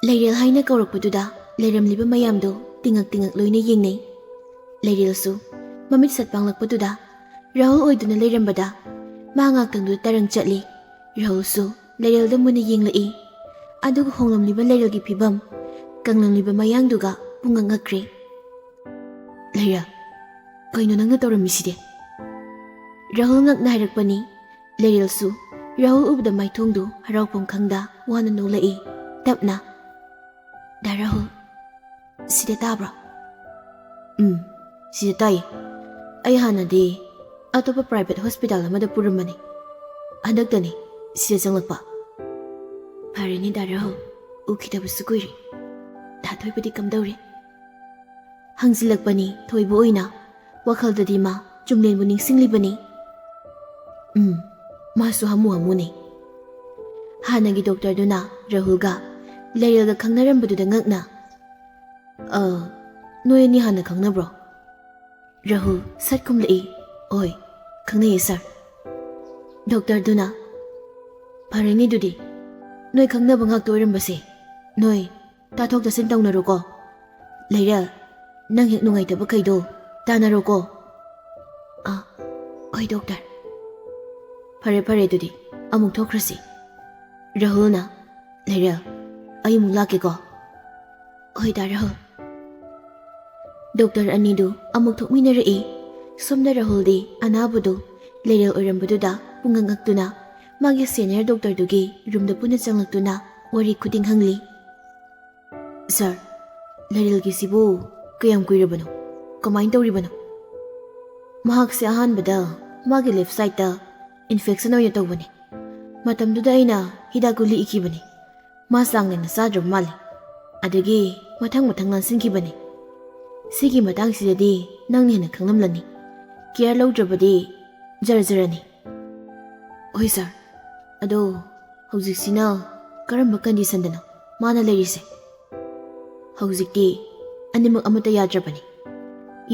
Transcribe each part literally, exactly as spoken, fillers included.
ꯂꯩꯔꯦꯜ ꯍꯥꯏꯅ ꯀꯧꯔꯛꯄꯗꯨꯗ ꯂꯩꯔꯝꯂꯤꯕ ꯃꯌꯥꯝꯗꯨ ꯇꯤꯉꯛ ꯇꯤꯉꯛ ꯂꯣꯏꯅ ꯌꯦꯡꯅꯩ꯫ ꯂꯩꯔꯦꯜꯁꯨ ꯃꯃꯤꯠ ꯁꯠ ꯄꯥꯡꯂꯛꯄꯗꯨꯗ ꯔꯥꯍꯨꯜ ꯑꯣꯏꯗꯨꯅ ꯂꯩꯔꯝꯕꯗ ꯃꯥ ꯉꯥꯛꯇꯪꯗꯨꯗ ꯇꯔꯪ ꯆꯠꯂꯤ꯫ ꯔꯥꯍꯨꯜꯁꯨ ꯂꯩꯔꯦꯜꯗ ꯃꯨꯟꯅ ꯌꯦꯡꯂꯛꯏ꯫ ꯑꯗꯨꯒ ꯍꯣꯡꯂꯝꯂꯤꯕ ꯂꯩꯔꯦꯜꯒꯤ ꯐꯤꯕꯝ, ꯀꯪꯂꯝꯂꯤꯕ ꯃꯌꯥꯡꯗꯨꯒ ꯄꯨꯡꯉꯛ ꯉꯛꯈ꯭ꯔꯦ꯫ "ꯂꯩꯔꯦꯜ, ꯀꯩꯅꯣ ꯅꯪꯅ ꯇꯧꯔꯝꯃꯤꯁꯤꯗꯤ?" ꯔꯥꯍꯨꯜ ꯉꯛꯅ ꯍꯥꯏꯔꯛꯄꯅꯤ꯫ ꯂꯩꯔꯦꯜꯁꯨ ꯔꯥꯍꯨꯜ ꯎꯕꯗ ꯃꯥꯏꯊꯣꯡꯗꯨ ꯍꯔꯥꯎꯐꯝ ꯈꯪꯗ ꯋꯥꯅ ꯅꯣꯛꯂꯛꯏ꯫ ꯇꯞꯅ, "ꯗꯥ ꯔꯥꯍꯨꯜ, ꯁꯤꯗ ꯇꯥꯕ꯭ꯔꯣ?" "ꯎꯝ, ꯁꯤꯗ ꯇꯥꯏꯌꯦ꯫ ꯑꯩ ꯍꯥꯟꯅꯗꯤ ꯑꯇꯣꯞꯄ private hospital ꯑꯃꯗ ꯄꯨꯔꯝꯕꯅꯤ꯫ ꯍꯟꯗꯛꯇꯅꯤ ꯁꯤꯗ ꯆꯪꯂꯛꯄ꯫" "ꯐꯔꯦꯅꯦ ꯗꯥ ꯔꯥꯍꯨꯜ, ꯎꯈꯤꯗꯕꯁꯨ ꯀꯨꯏꯔꯦ꯫ ꯗꯥ ꯊꯣꯏꯕꯗꯤ ꯀꯝꯗꯧꯔꯤ?" ꯍꯪꯖꯤꯜꯂꯛꯄꯅꯤ ꯊꯣꯏꯕ ꯑꯣꯏꯅ꯫ ꯋꯥꯈꯜꯗꯗꯤ ꯃꯥ ꯆꯨꯝꯂꯦꯟꯕꯨ ꯅꯤꯡꯁꯤꯡꯂꯤꯕꯅꯤ꯫ "ꯎꯝ, ꯃꯥꯁꯨ ꯍꯥꯃꯨ ꯍꯥꯃꯨꯅꯤ꯫" ꯍꯥꯟꯅꯒꯤ ꯗꯣꯛꯇꯔꯗꯨꯅ ꯔꯥꯍꯨꯜꯒ ꯂꯩꯔꯦꯜꯒ ꯈꯪꯅꯔꯝꯕꯗꯨꯗ ꯉꯛꯅ, "ꯑ, ꯅꯣꯏ ꯑꯅꯤ ꯍꯥꯟꯅ ꯈꯪꯅꯕ꯭ꯔꯣ?" ꯔꯥꯍꯨꯜ ꯁꯠ ꯈꯨꯝꯂꯛꯏ, "ꯍꯣꯏ, ꯈꯪꯅꯩꯌꯦ ꯁꯥꯔ꯫" ꯗꯣꯛꯇꯔꯗꯨꯅ, "ꯐꯔꯦꯅꯦ ꯑꯗꯨꯗꯤ, ꯅꯣꯏ ꯈꯪꯅꯕ ꯉꯥꯛꯇ ꯑꯣꯏꯔꯝꯕꯁꯦ ꯅꯣꯏ ꯇꯥꯊꯣꯛ ꯇꯥꯁꯤꯟ ꯇꯧꯅꯔꯣꯀꯣ꯫ ꯂꯩꯔꯦꯜ, ꯅꯪ ꯍꯦꯛ ꯅꯨꯡꯉꯥꯏꯇꯕꯈꯩꯗꯣ ꯇꯥꯟꯅꯔꯣꯀꯣ꯫" "ꯑꯥ, ꯍꯣꯏ ꯗꯣꯛꯇꯔ꯫" "ꯐꯔꯦ ꯐꯔꯦ, ꯑꯗꯨꯗꯤ ꯑꯃꯨꯛ ꯊꯣꯛꯈ꯭ꯔꯁꯤ꯫" ꯔꯥꯍꯨꯜꯅ, "ꯂꯩꯔꯦꯜ, ꯑꯩ ꯑꯃꯨꯛ ꯂꯥꯛꯀꯦꯀꯣ꯫" "ꯍꯣꯏ ꯗꯥ ꯔꯥꯍꯨꯜ꯫" ꯗꯣꯛꯇꯔ ꯑꯅꯤꯗꯨ ꯑꯃꯨꯛ ꯊꯣꯛꯃꯤꯟꯅꯔꯛꯏ꯫ ꯁꯣꯝꯗ ꯔꯥꯍꯨꯜꯗꯤ ꯑꯅꯥꯕꯗꯨ ꯂꯩꯔꯦꯜ ꯑꯣꯏꯔꯝꯕꯗꯨꯗ ꯄꯨꯡꯉꯛ ꯉꯛꯇꯨꯅ ꯃꯥꯒꯤ senior ꯗꯣꯛꯇꯔꯗꯨꯒꯤ ꯔꯨꯝꯗ ꯄꯨꯟꯅ ꯆꯪꯂꯛꯇꯨꯅ ꯋꯥꯔꯤ ꯈꯨꯗꯤꯡ ꯍꯪꯂꯤ꯫ "ꯁꯥꯔ, ꯂꯩꯔꯦꯜꯒꯤꯁꯤꯕꯨ ꯀꯌꯥꯝ ꯀꯨꯏꯔꯕꯅꯣ? ꯀꯃꯥꯏꯅ ꯇꯧꯔꯤꯕꯅꯣ?" "ꯃꯍꯥꯛꯁꯦ ꯑꯍꯥꯟꯕꯗ ꯃꯥꯒꯤ left sideꯇ infection ꯑꯣꯏꯅ ꯇꯧꯕꯅꯤ꯫ ꯃꯇꯝꯗꯨꯗ ꯑꯩꯅ ꯍꯤꯗꯥꯛ ꯒꯨꯂꯤ ꯏꯈꯤꯕꯅꯤ꯫ ꯃꯥ ꯆꯥꯡ ꯅꯥꯏꯅ ꯆꯥꯗ꯭ꯔꯕ ꯃꯥꯜꯂꯤ꯫ ꯑꯗꯒꯤ ꯃꯊꯪ ꯃꯊꯪ ꯅꯥꯟꯁꯤꯟꯈꯤꯕꯅꯤ꯫ ꯁꯤꯒꯤ ꯃꯇꯥꯡꯁꯤꯗꯗꯤ ꯅꯪꯅ ꯍꯦꯟꯅ ꯈꯪꯂꯝꯂꯅꯤ꯫ Care ꯂꯧꯗ꯭ꯔꯕꯗꯤ ꯖꯔ ꯖꯔꯅꯤ꯫" "ꯍꯣꯏ ꯁꯥꯔ, ꯑꯗꯣ ꯍꯧꯖꯤꯛꯁꯤꯅ ꯀꯔꯝꯕ conditionꯗꯅꯣ ꯃꯥꯅ ꯂꯩꯔꯤꯁꯦ?" "ꯍꯧꯖꯤꯛꯇꯤ ꯑꯅꯤꯃꯛ ꯑꯃꯠꯇ ꯌꯥꯗ꯭ꯔꯕꯅꯤ꯫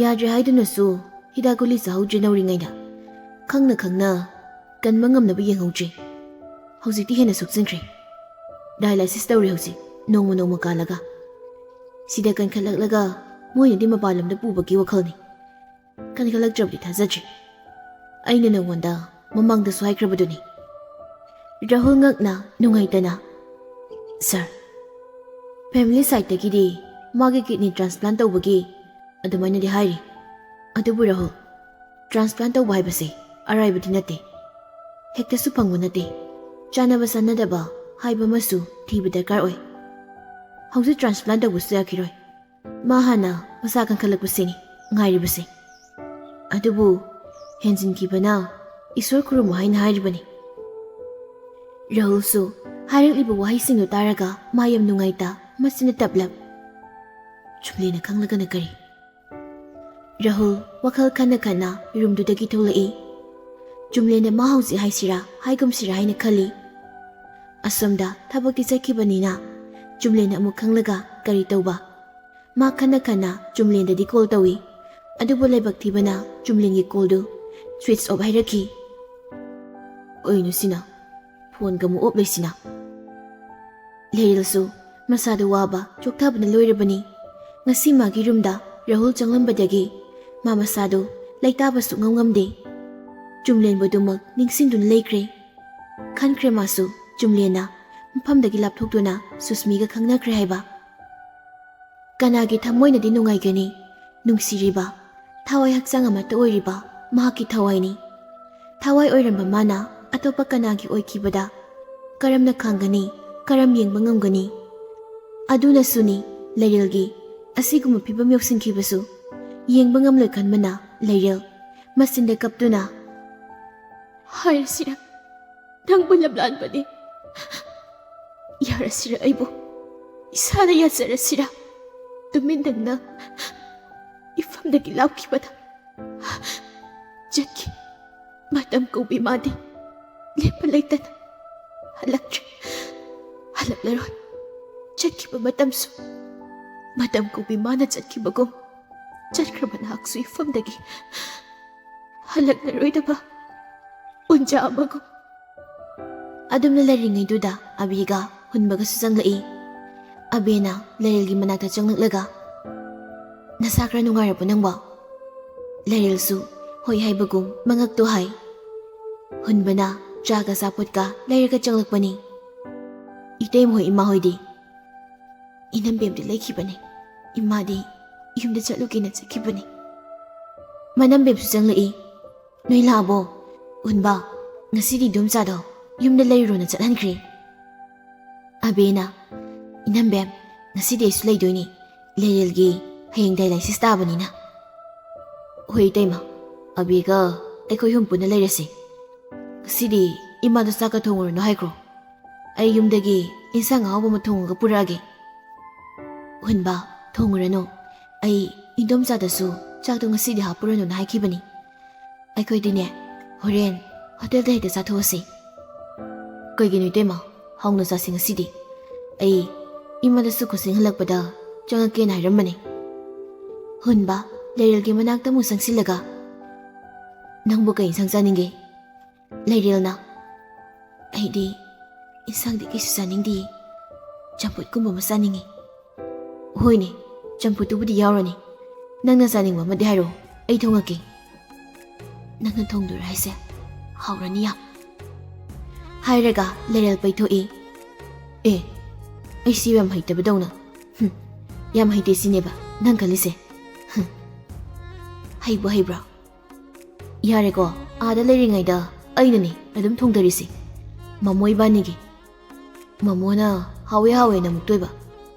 ꯌꯥꯗ꯭ꯔꯦ ꯍꯥꯏꯗꯨꯅꯁꯨ ꯍꯤꯗꯥꯛ ꯒꯨꯂꯤ ꯆꯥꯍꯧꯗ꯭ꯔꯦ ꯅꯧꯔꯤꯉꯩꯗ꯫ ꯈꯪꯅ ꯈꯪꯅ ꯀꯟꯕ ꯉꯝꯅꯕ ꯌꯦꯡꯍꯧꯗ꯭ꯔꯦ꯫ ꯍꯧꯖꯤꯛꯇꯤ ꯍꯦꯟꯅ ꯁꯣꯛꯆꯤꯟꯈ꯭ꯔꯦ꯫ Dialysis ꯇꯧꯔꯦ ꯍꯧꯖꯤꯛ꯫ ꯅꯣꯡꯃ ꯅꯣꯡꯃ ꯀꯥꯜꯂꯒ꯫ ꯁꯤꯗ ꯀꯟꯈꯠꯂꯛꯂꯒ ꯃꯣꯏꯅꯗꯤ ꯃꯄꯥꯟ ꯂꯝꯗ ꯄꯨꯕꯒꯤ ꯋꯥꯈꯜꯅꯤ꯫ ꯀꯟꯈꯠꯂꯛꯇ꯭ꯔꯕꯗꯤ ꯊꯥꯖꯗ꯭ꯔꯤ꯫ ꯑꯩꯅ ꯅꯉꯣꯟꯗ ꯃꯃꯥꯡꯗꯁꯨ ꯍꯥꯏꯈ꯭ꯔꯕꯗꯨꯅꯤ꯫ ꯔꯥꯍꯨꯜ ꯉꯛꯅ ꯅꯨꯡꯉꯥꯏꯇꯅ, "ꯁꯥꯔ, ꯐꯦꯃꯤꯂꯤ ꯁꯥꯏꯠꯇꯒꯤꯗꯤ ꯃꯥꯒꯤ ꯀꯤꯗꯅꯤ ꯇ꯭ꯔꯥꯟꯁꯄ꯭ꯂꯥꯟ ꯇꯧꯕꯒꯤ ꯑꯗꯨꯃꯥꯏꯅꯗꯤ ꯍꯥꯏꯔꯤ꯫ ꯑꯗꯨꯕꯨ ꯔꯥꯍꯨꯜ, ꯇ꯭ꯔꯥꯟꯁꯄ꯭ꯂꯥꯟ ꯇꯧꯕ ꯍꯥꯏꯕꯁꯦ ꯑꯔꯥꯏꯕꯗꯤ ꯅꯠꯇꯦ꯫ ꯍꯦꯛꯇꯁꯨ ꯐꯪꯕ ꯅꯠꯇꯦ꯫ ꯆꯥꯅꯕ ꯆꯥꯅꯗꯕ ꯍꯥꯏꯕ ꯑꯃꯁꯨ ꯊꯤꯕ ꯗꯔꯀꯥꯔ ꯑꯣꯏ꯫ ꯍꯧꯖꯤꯛ ꯇ꯭ꯔꯥꯟꯁꯄ꯭ꯂꯥꯟ ꯇꯧꯕꯁꯨ ꯌꯥꯈꯤꯔꯣꯏ꯫ ꯃꯥ ꯍꯥꯟꯅ ꯃꯁꯥ ꯀꯟꯈꯠꯂꯛꯄꯁꯤꯅꯤ ꯉꯥꯏꯔꯤꯕꯁꯦ꯫ ꯑꯗꯨꯕꯨ ꯍꯦꯟꯖꯤꯟꯈꯤꯕꯅ ꯏꯁꯣꯔ ꯈꯨꯔꯨꯝꯃꯨ ꯍꯥꯏꯅ ꯍꯥꯏꯔꯤꯕꯅꯤ꯫" ꯔꯥꯍꯨꯜꯁꯨ ꯍꯥꯏꯔꯛꯂꯤꯕ ꯋꯥꯍꯩꯁꯤꯡꯗꯨ ꯇꯥꯔꯒ ꯃꯥ ꯌꯥꯝ ꯅꯨꯡꯉꯥꯏꯇ ꯃꯆꯤꯟꯅ ꯇꯞꯂꯞ, "ꯆꯨꯝꯂꯦꯅ ꯈꯪꯂꯒꯅ ꯀꯔꯤ?" ꯔꯥꯍꯨꯜ ꯋꯥꯈꯜ ꯈꯟꯅ ꯈꯟꯅ ꯔꯨꯝꯗꯨꯗꯒꯤ ꯊꯣꯛꯂꯛꯏ꯫ ꯆꯨꯝꯂꯦꯟꯗ ꯃꯥ ꯍꯧꯖꯤꯛ ꯍꯥꯏꯁꯤꯔꯥ ꯍꯥꯏꯒꯨꯝꯁꯤꯔꯥ ꯍꯥꯏꯅ ꯈꯜꯂꯤ꯫ ꯑꯁꯣꯝꯗ ꯊꯕꯛꯇꯤ ꯆꯠꯈꯤꯕꯅꯤꯅ ꯆꯨꯝꯂꯦꯟꯅ ꯑꯃꯨꯛ ꯈꯪꯂꯒ ꯀꯔꯤ ꯇꯧꯕ? ꯃꯥ ꯈꯟꯅ ꯈꯟꯅ ꯆꯨꯝꯂꯦꯟꯗꯗꯤ ꯀꯣꯜ ꯇꯧꯏ꯫ ꯑꯗꯨꯕꯨ ꯂꯥꯏꯕꯛ ꯊꯤꯕꯅ ꯆꯨꯝꯂꯦꯟꯒꯤ ꯀꯣꯜꯗꯨ ꯁ꯭ꯋꯤꯆ ꯑꯣꯐ ꯍꯥꯏꯔꯛꯈꯤ꯫ "ꯀꯩꯅꯣ ꯁꯤꯅ? ꯐꯣꯟꯒ ꯑꯃꯨꯛ ꯑꯣꯐ ꯂꯩꯁꯤꯅ?" ꯂꯩꯔꯦꯜꯁꯨ ꯃꯁꯥꯗ ꯋꯥꯕ ꯆꯣꯛꯊꯕꯅ ꯂꯣꯏꯔꯕꯅꯤ꯫ ꯉꯁꯤ ꯃꯥꯒꯤ ꯔꯨꯝꯗ ꯔꯥꯍꯨꯜ ꯆꯪꯂꯝꯕꯗꯒꯤ ꯃꯥ ꯃꯁꯥꯗꯨ ꯂꯩꯇꯥꯕ ꯁꯨꯛꯉꯝ ꯉꯝꯗꯦ꯫ ꯆꯨꯝꯂꯦꯟꯕꯨ ꯑꯗꯨꯃꯛ ꯅꯤꯡꯁꯤꯡꯗꯨꯅ ꯂꯩꯈ꯭ꯔꯦ꯫ ꯈꯟꯈ꯭ꯔꯦ ꯃꯥꯁꯨ ꯆꯨꯝꯂꯦꯟꯅ ꯃꯐꯝꯗꯒꯤ ꯂꯥꯞꯊꯣꯛꯇꯨꯅ ꯁꯨꯁꯃꯤꯒ ꯈꯪꯅꯈ꯭ꯔꯦ ꯍꯥꯏꯕ꯫ ꯀꯅꯥꯒꯤ ꯊꯃꯣꯏꯅꯗꯤ ꯅꯨꯡꯉꯥꯏꯒꯅꯤ? ꯅꯨꯡꯁꯤꯔꯤꯕ, ꯊꯋꯥꯏ ꯍꯛꯆꯥꯡ ꯑꯃꯠꯇ ꯑꯣꯏꯔꯤꯕ ꯃꯍꯥꯛꯀꯤ ꯊꯋꯥꯏꯅꯤ꯫ ꯊꯋꯥꯏ ꯑꯣꯏꯔꯝꯕ ꯃꯥꯅ ꯑꯇꯣꯞꯄ ꯀꯅꯥꯒꯤ ꯑꯣꯏꯈꯤꯕꯗ ꯀꯔꯝꯅ ꯈꯪꯒꯅꯤ? ꯀꯔꯝ ꯌꯦꯡꯕ ꯉꯝꯒꯅꯤ? ꯑꯗꯨꯅꯁꯨꯅꯤ ꯂꯩꯔꯦꯜꯒꯤ ꯑꯁꯤꯒꯨꯝꯕ ꯐꯤꯕꯝ ꯌꯧꯁꯤꯟꯈꯤꯕꯁꯨ꯫ ꯌꯦꯡꯕ ꯉꯝꯂꯣꯏ ꯈꯟꯕꯅ ꯂꯩꯔꯦꯜ ꯃꯆꯤꯟꯗ ꯀꯞꯇꯨꯅ, "ꯍꯥꯏꯔꯁꯤꯔ, ꯅꯪꯕꯨ ꯂꯝꯂꯥꯟꯕꯅꯤ꯫ ꯌꯥꯔꯁꯤꯔ ꯑꯩꯕꯨ, ꯏꯁꯥꯅ ꯌꯥꯖꯔꯁꯤꯔ?" ꯇꯨꯃꯤꯟ ꯅꯪꯅ ꯏꯐꯝꯗꯒꯤ ꯂꯥꯞꯈꯤꯕꯗ ꯆꯠꯈꯤ꯫ ꯃꯇꯝ ꯀꯧꯕꯤ ꯃꯥꯗꯤ ꯂꯦꯞꯄ ꯂꯩꯇꯅ ꯍꯜꯂꯛꯇ꯭ꯔꯦ꯫ ꯍꯜꯂꯛꯂꯔꯣꯏ꯫ ꯆꯠꯈꯤꯕ ꯃꯇꯝꯁꯨ ꯃꯇꯝ ꯀꯧꯕꯤ ꯃꯥꯅ ꯆꯠꯈꯤꯕꯒꯨꯝ ꯆꯠꯈ꯭ꯔꯕ ꯅꯍꯥꯛꯁꯨ ꯏꯐꯝꯗꯒꯤ ꯍꯜꯂꯛꯂꯔꯣꯏꯗꯕ ꯎꯟꯖꯥ ꯑꯃꯒꯨꯝ꯫ ꯑꯗꯨꯝꯅ ꯂꯩꯔꯤꯉꯩꯗꯨꯗ ꯑꯕꯤꯒ ꯍꯨꯟꯕꯒꯁꯨ ꯆꯪꯂꯛꯏ꯫ ꯑꯕꯦꯅ ꯂꯩꯔꯦꯜꯒꯤ ꯃꯅꯥꯛꯇ ꯆꯪꯂꯛꯂꯒ, "ꯅꯁꯥ ꯈꯔ ꯅꯨꯡꯉꯥꯏꯔꯕꯣ ꯅꯪꯕꯣ?" ꯂꯩꯔꯦꯜꯁꯨ ꯍꯣꯏ ꯍꯥꯏꯕꯒꯨꯝ ꯃꯉꯛꯇꯣ ꯍꯥꯏ꯫ ꯍꯨꯟꯕꯅ ꯆꯥꯒ ꯑꯆꯥꯄꯣꯠꯀ ꯂꯩꯔꯒ ꯆꯪꯂꯛꯄꯅꯤ꯫ "ꯏꯇꯩꯃ ꯍꯣꯏ, ꯏꯃꯥ ꯍꯣꯏꯗꯤ?" "ꯏꯅꯝꯕꯦꯝꯗꯤ ꯂꯩꯈꯤꯕꯅꯤ꯫ ꯏꯃꯥꯗꯤ ꯌꯨꯝꯗ ꯆꯠꯂꯨꯒꯦꯅ ꯆꯠꯈꯤꯕꯅꯤ꯫" ꯃꯅꯝꯕꯦꯝꯁꯨ ꯆꯪꯂꯛꯏ꯫ "ꯅꯣꯏ ꯂꯥꯛꯑꯕꯣ? ꯍꯨꯟꯕ, ꯉꯁꯤꯗꯤ ꯏꯗꯣꯝꯆꯥꯗꯣ ꯌꯨꯝꯗ ꯂꯩꯔꯨꯔꯣꯅ ꯆꯠꯍꯟꯈ꯭ꯔꯦ꯫" ꯑꯕꯦꯅ, "ꯏꯅꯝꯕꯦꯝ, ꯉꯁꯤꯗꯤ ꯑꯩꯁꯨ ꯂꯩꯗꯣꯏꯅꯤ꯫ ꯂꯩꯔꯦꯜꯒꯤ ꯍꯌꯦꯡ dialysis ꯇꯥꯕꯅꯤꯅ꯫" "ꯍꯣꯏ ꯏꯇꯩꯃ, ꯑꯕꯦꯒ ꯑꯩꯈꯣꯏ ꯑꯍꯨꯝ ꯄꯨꯟꯅ ꯂꯩꯔꯁꯤ꯫ ꯉꯁꯤꯗꯤ ꯏꯃꯥꯗꯣ ꯆꯥꯛꯀ ꯊꯣꯡꯉꯨꯔꯅꯨ ꯍꯥꯏꯈ꯭ꯔꯣ꯫ ꯑꯩ ꯌꯨꯝꯗꯒꯤ ꯏꯟꯁꯥꯡ ꯑꯍꯥꯎꯕ ꯑꯃ ꯊꯣꯡꯉꯒ ꯄꯨꯔꯛꯑꯒꯦ꯫" "ꯍꯨꯟꯕ, ꯊꯣꯡꯉꯨꯔꯅꯨ꯫ ꯑꯩ ꯏꯟꯗꯣꯝꯆꯥꯗꯁꯨ ꯆꯥꯛꯇꯣ ꯉꯁꯤꯗꯤ ꯍꯥꯞꯄꯨꯔꯅꯨꯅ ꯍꯥꯏꯈꯤꯕꯅꯤ꯫ ꯑꯩꯈꯣꯏꯗꯤꯅꯦ, ꯍꯣꯔꯦꯟ ꯍꯣꯇꯦꯜꯗ ꯍꯦꯛꯇ ꯆꯥꯊꯣꯛꯑꯁꯤ꯫" "ꯀꯩꯒꯤꯅꯣ ꯏꯇꯩꯃ? ꯍꯥꯎꯅ ꯆꯥꯁꯤ ꯉꯁꯤꯗꯤ꯫ ꯑꯩ ꯏꯃꯥꯗꯁꯨ coaching ꯍꯜꯂꯛꯄꯗ ꯆꯪꯉꯛꯀꯦꯅ ꯍꯥꯏꯔꯝꯕꯅꯤ꯫" ꯍꯨꯟꯕ ꯂꯩꯔꯦꯜꯒꯤ ꯃꯅꯥꯛꯇ ꯑꯃꯨꯛ ꯆꯪꯁꯤꯜꯂꯒ, "ꯅꯪꯕꯨ ꯀꯩ ꯏꯟꯁꯥꯡ ꯆꯥꯅꯤꯡꯒꯦ?" ꯂꯩꯔꯦꯜꯅ, "ꯑꯩꯗꯤ ꯏꯟꯁꯥꯡꯗꯤ ꯀꯩꯁꯨ ꯆꯥꯅꯤꯡꯗꯤꯌꯦ꯫ ꯆꯝꯐꯨꯠꯀꯨꯝꯕ ꯑꯃ ꯆꯥꯅꯤꯡꯉꯤ꯫" "ꯍꯣꯏꯅꯦ, ꯆꯝꯐꯨꯠꯇꯨꯕꯨꯗꯤ ꯌꯥꯎꯔꯅꯤ꯫ ꯅꯪꯅ ꯆꯥꯅꯤꯡꯕ ꯑꯃꯗꯤ ꯍꯥꯏꯔꯛꯑꯣ, ꯑꯩ ꯊꯣꯡꯉꯛꯀꯦ꯫" "ꯅꯪꯅ ꯊꯣꯡꯗꯣꯏꯔꯥ ꯍꯥꯏꯁꯦ? ꯍꯥꯎꯔꯅꯤ ꯌꯥꯝ꯫" ꯍꯥꯏꯔꯒ ꯂꯩꯔꯦꯜ ꯄꯩꯊꯣꯛꯏ꯫ "ꯑꯦ, ꯑꯩꯁꯤ ꯌꯥꯝ ꯍꯩꯇꯕꯗꯧꯅ꯫ ꯍꯨꯝ, ꯌꯥꯝ ꯍꯩꯇꯦ ꯁꯤꯅꯦꯕ ꯅꯪ ꯈꯜꯂꯤꯁꯦ? ꯍꯨꯝ, ꯍꯩꯕꯨ ꯍꯩꯕ꯭ꯔꯣ? ꯌꯥꯔꯦꯀꯣ, ꯑꯥꯗ ꯂꯩꯔꯤꯉꯩꯗ ꯑꯩꯅꯅꯦ ꯑꯗꯨꯝ ꯊꯣꯡꯗꯔꯤꯁꯦ, ꯃꯃꯣ ꯏꯕꯥꯅꯤꯒꯤ꯫ ꯃꯃꯣꯅ ꯍꯥꯎꯋꯦ ꯍꯥꯎꯋꯦꯅ ꯃꯨꯛꯇꯣꯏꯕ꯫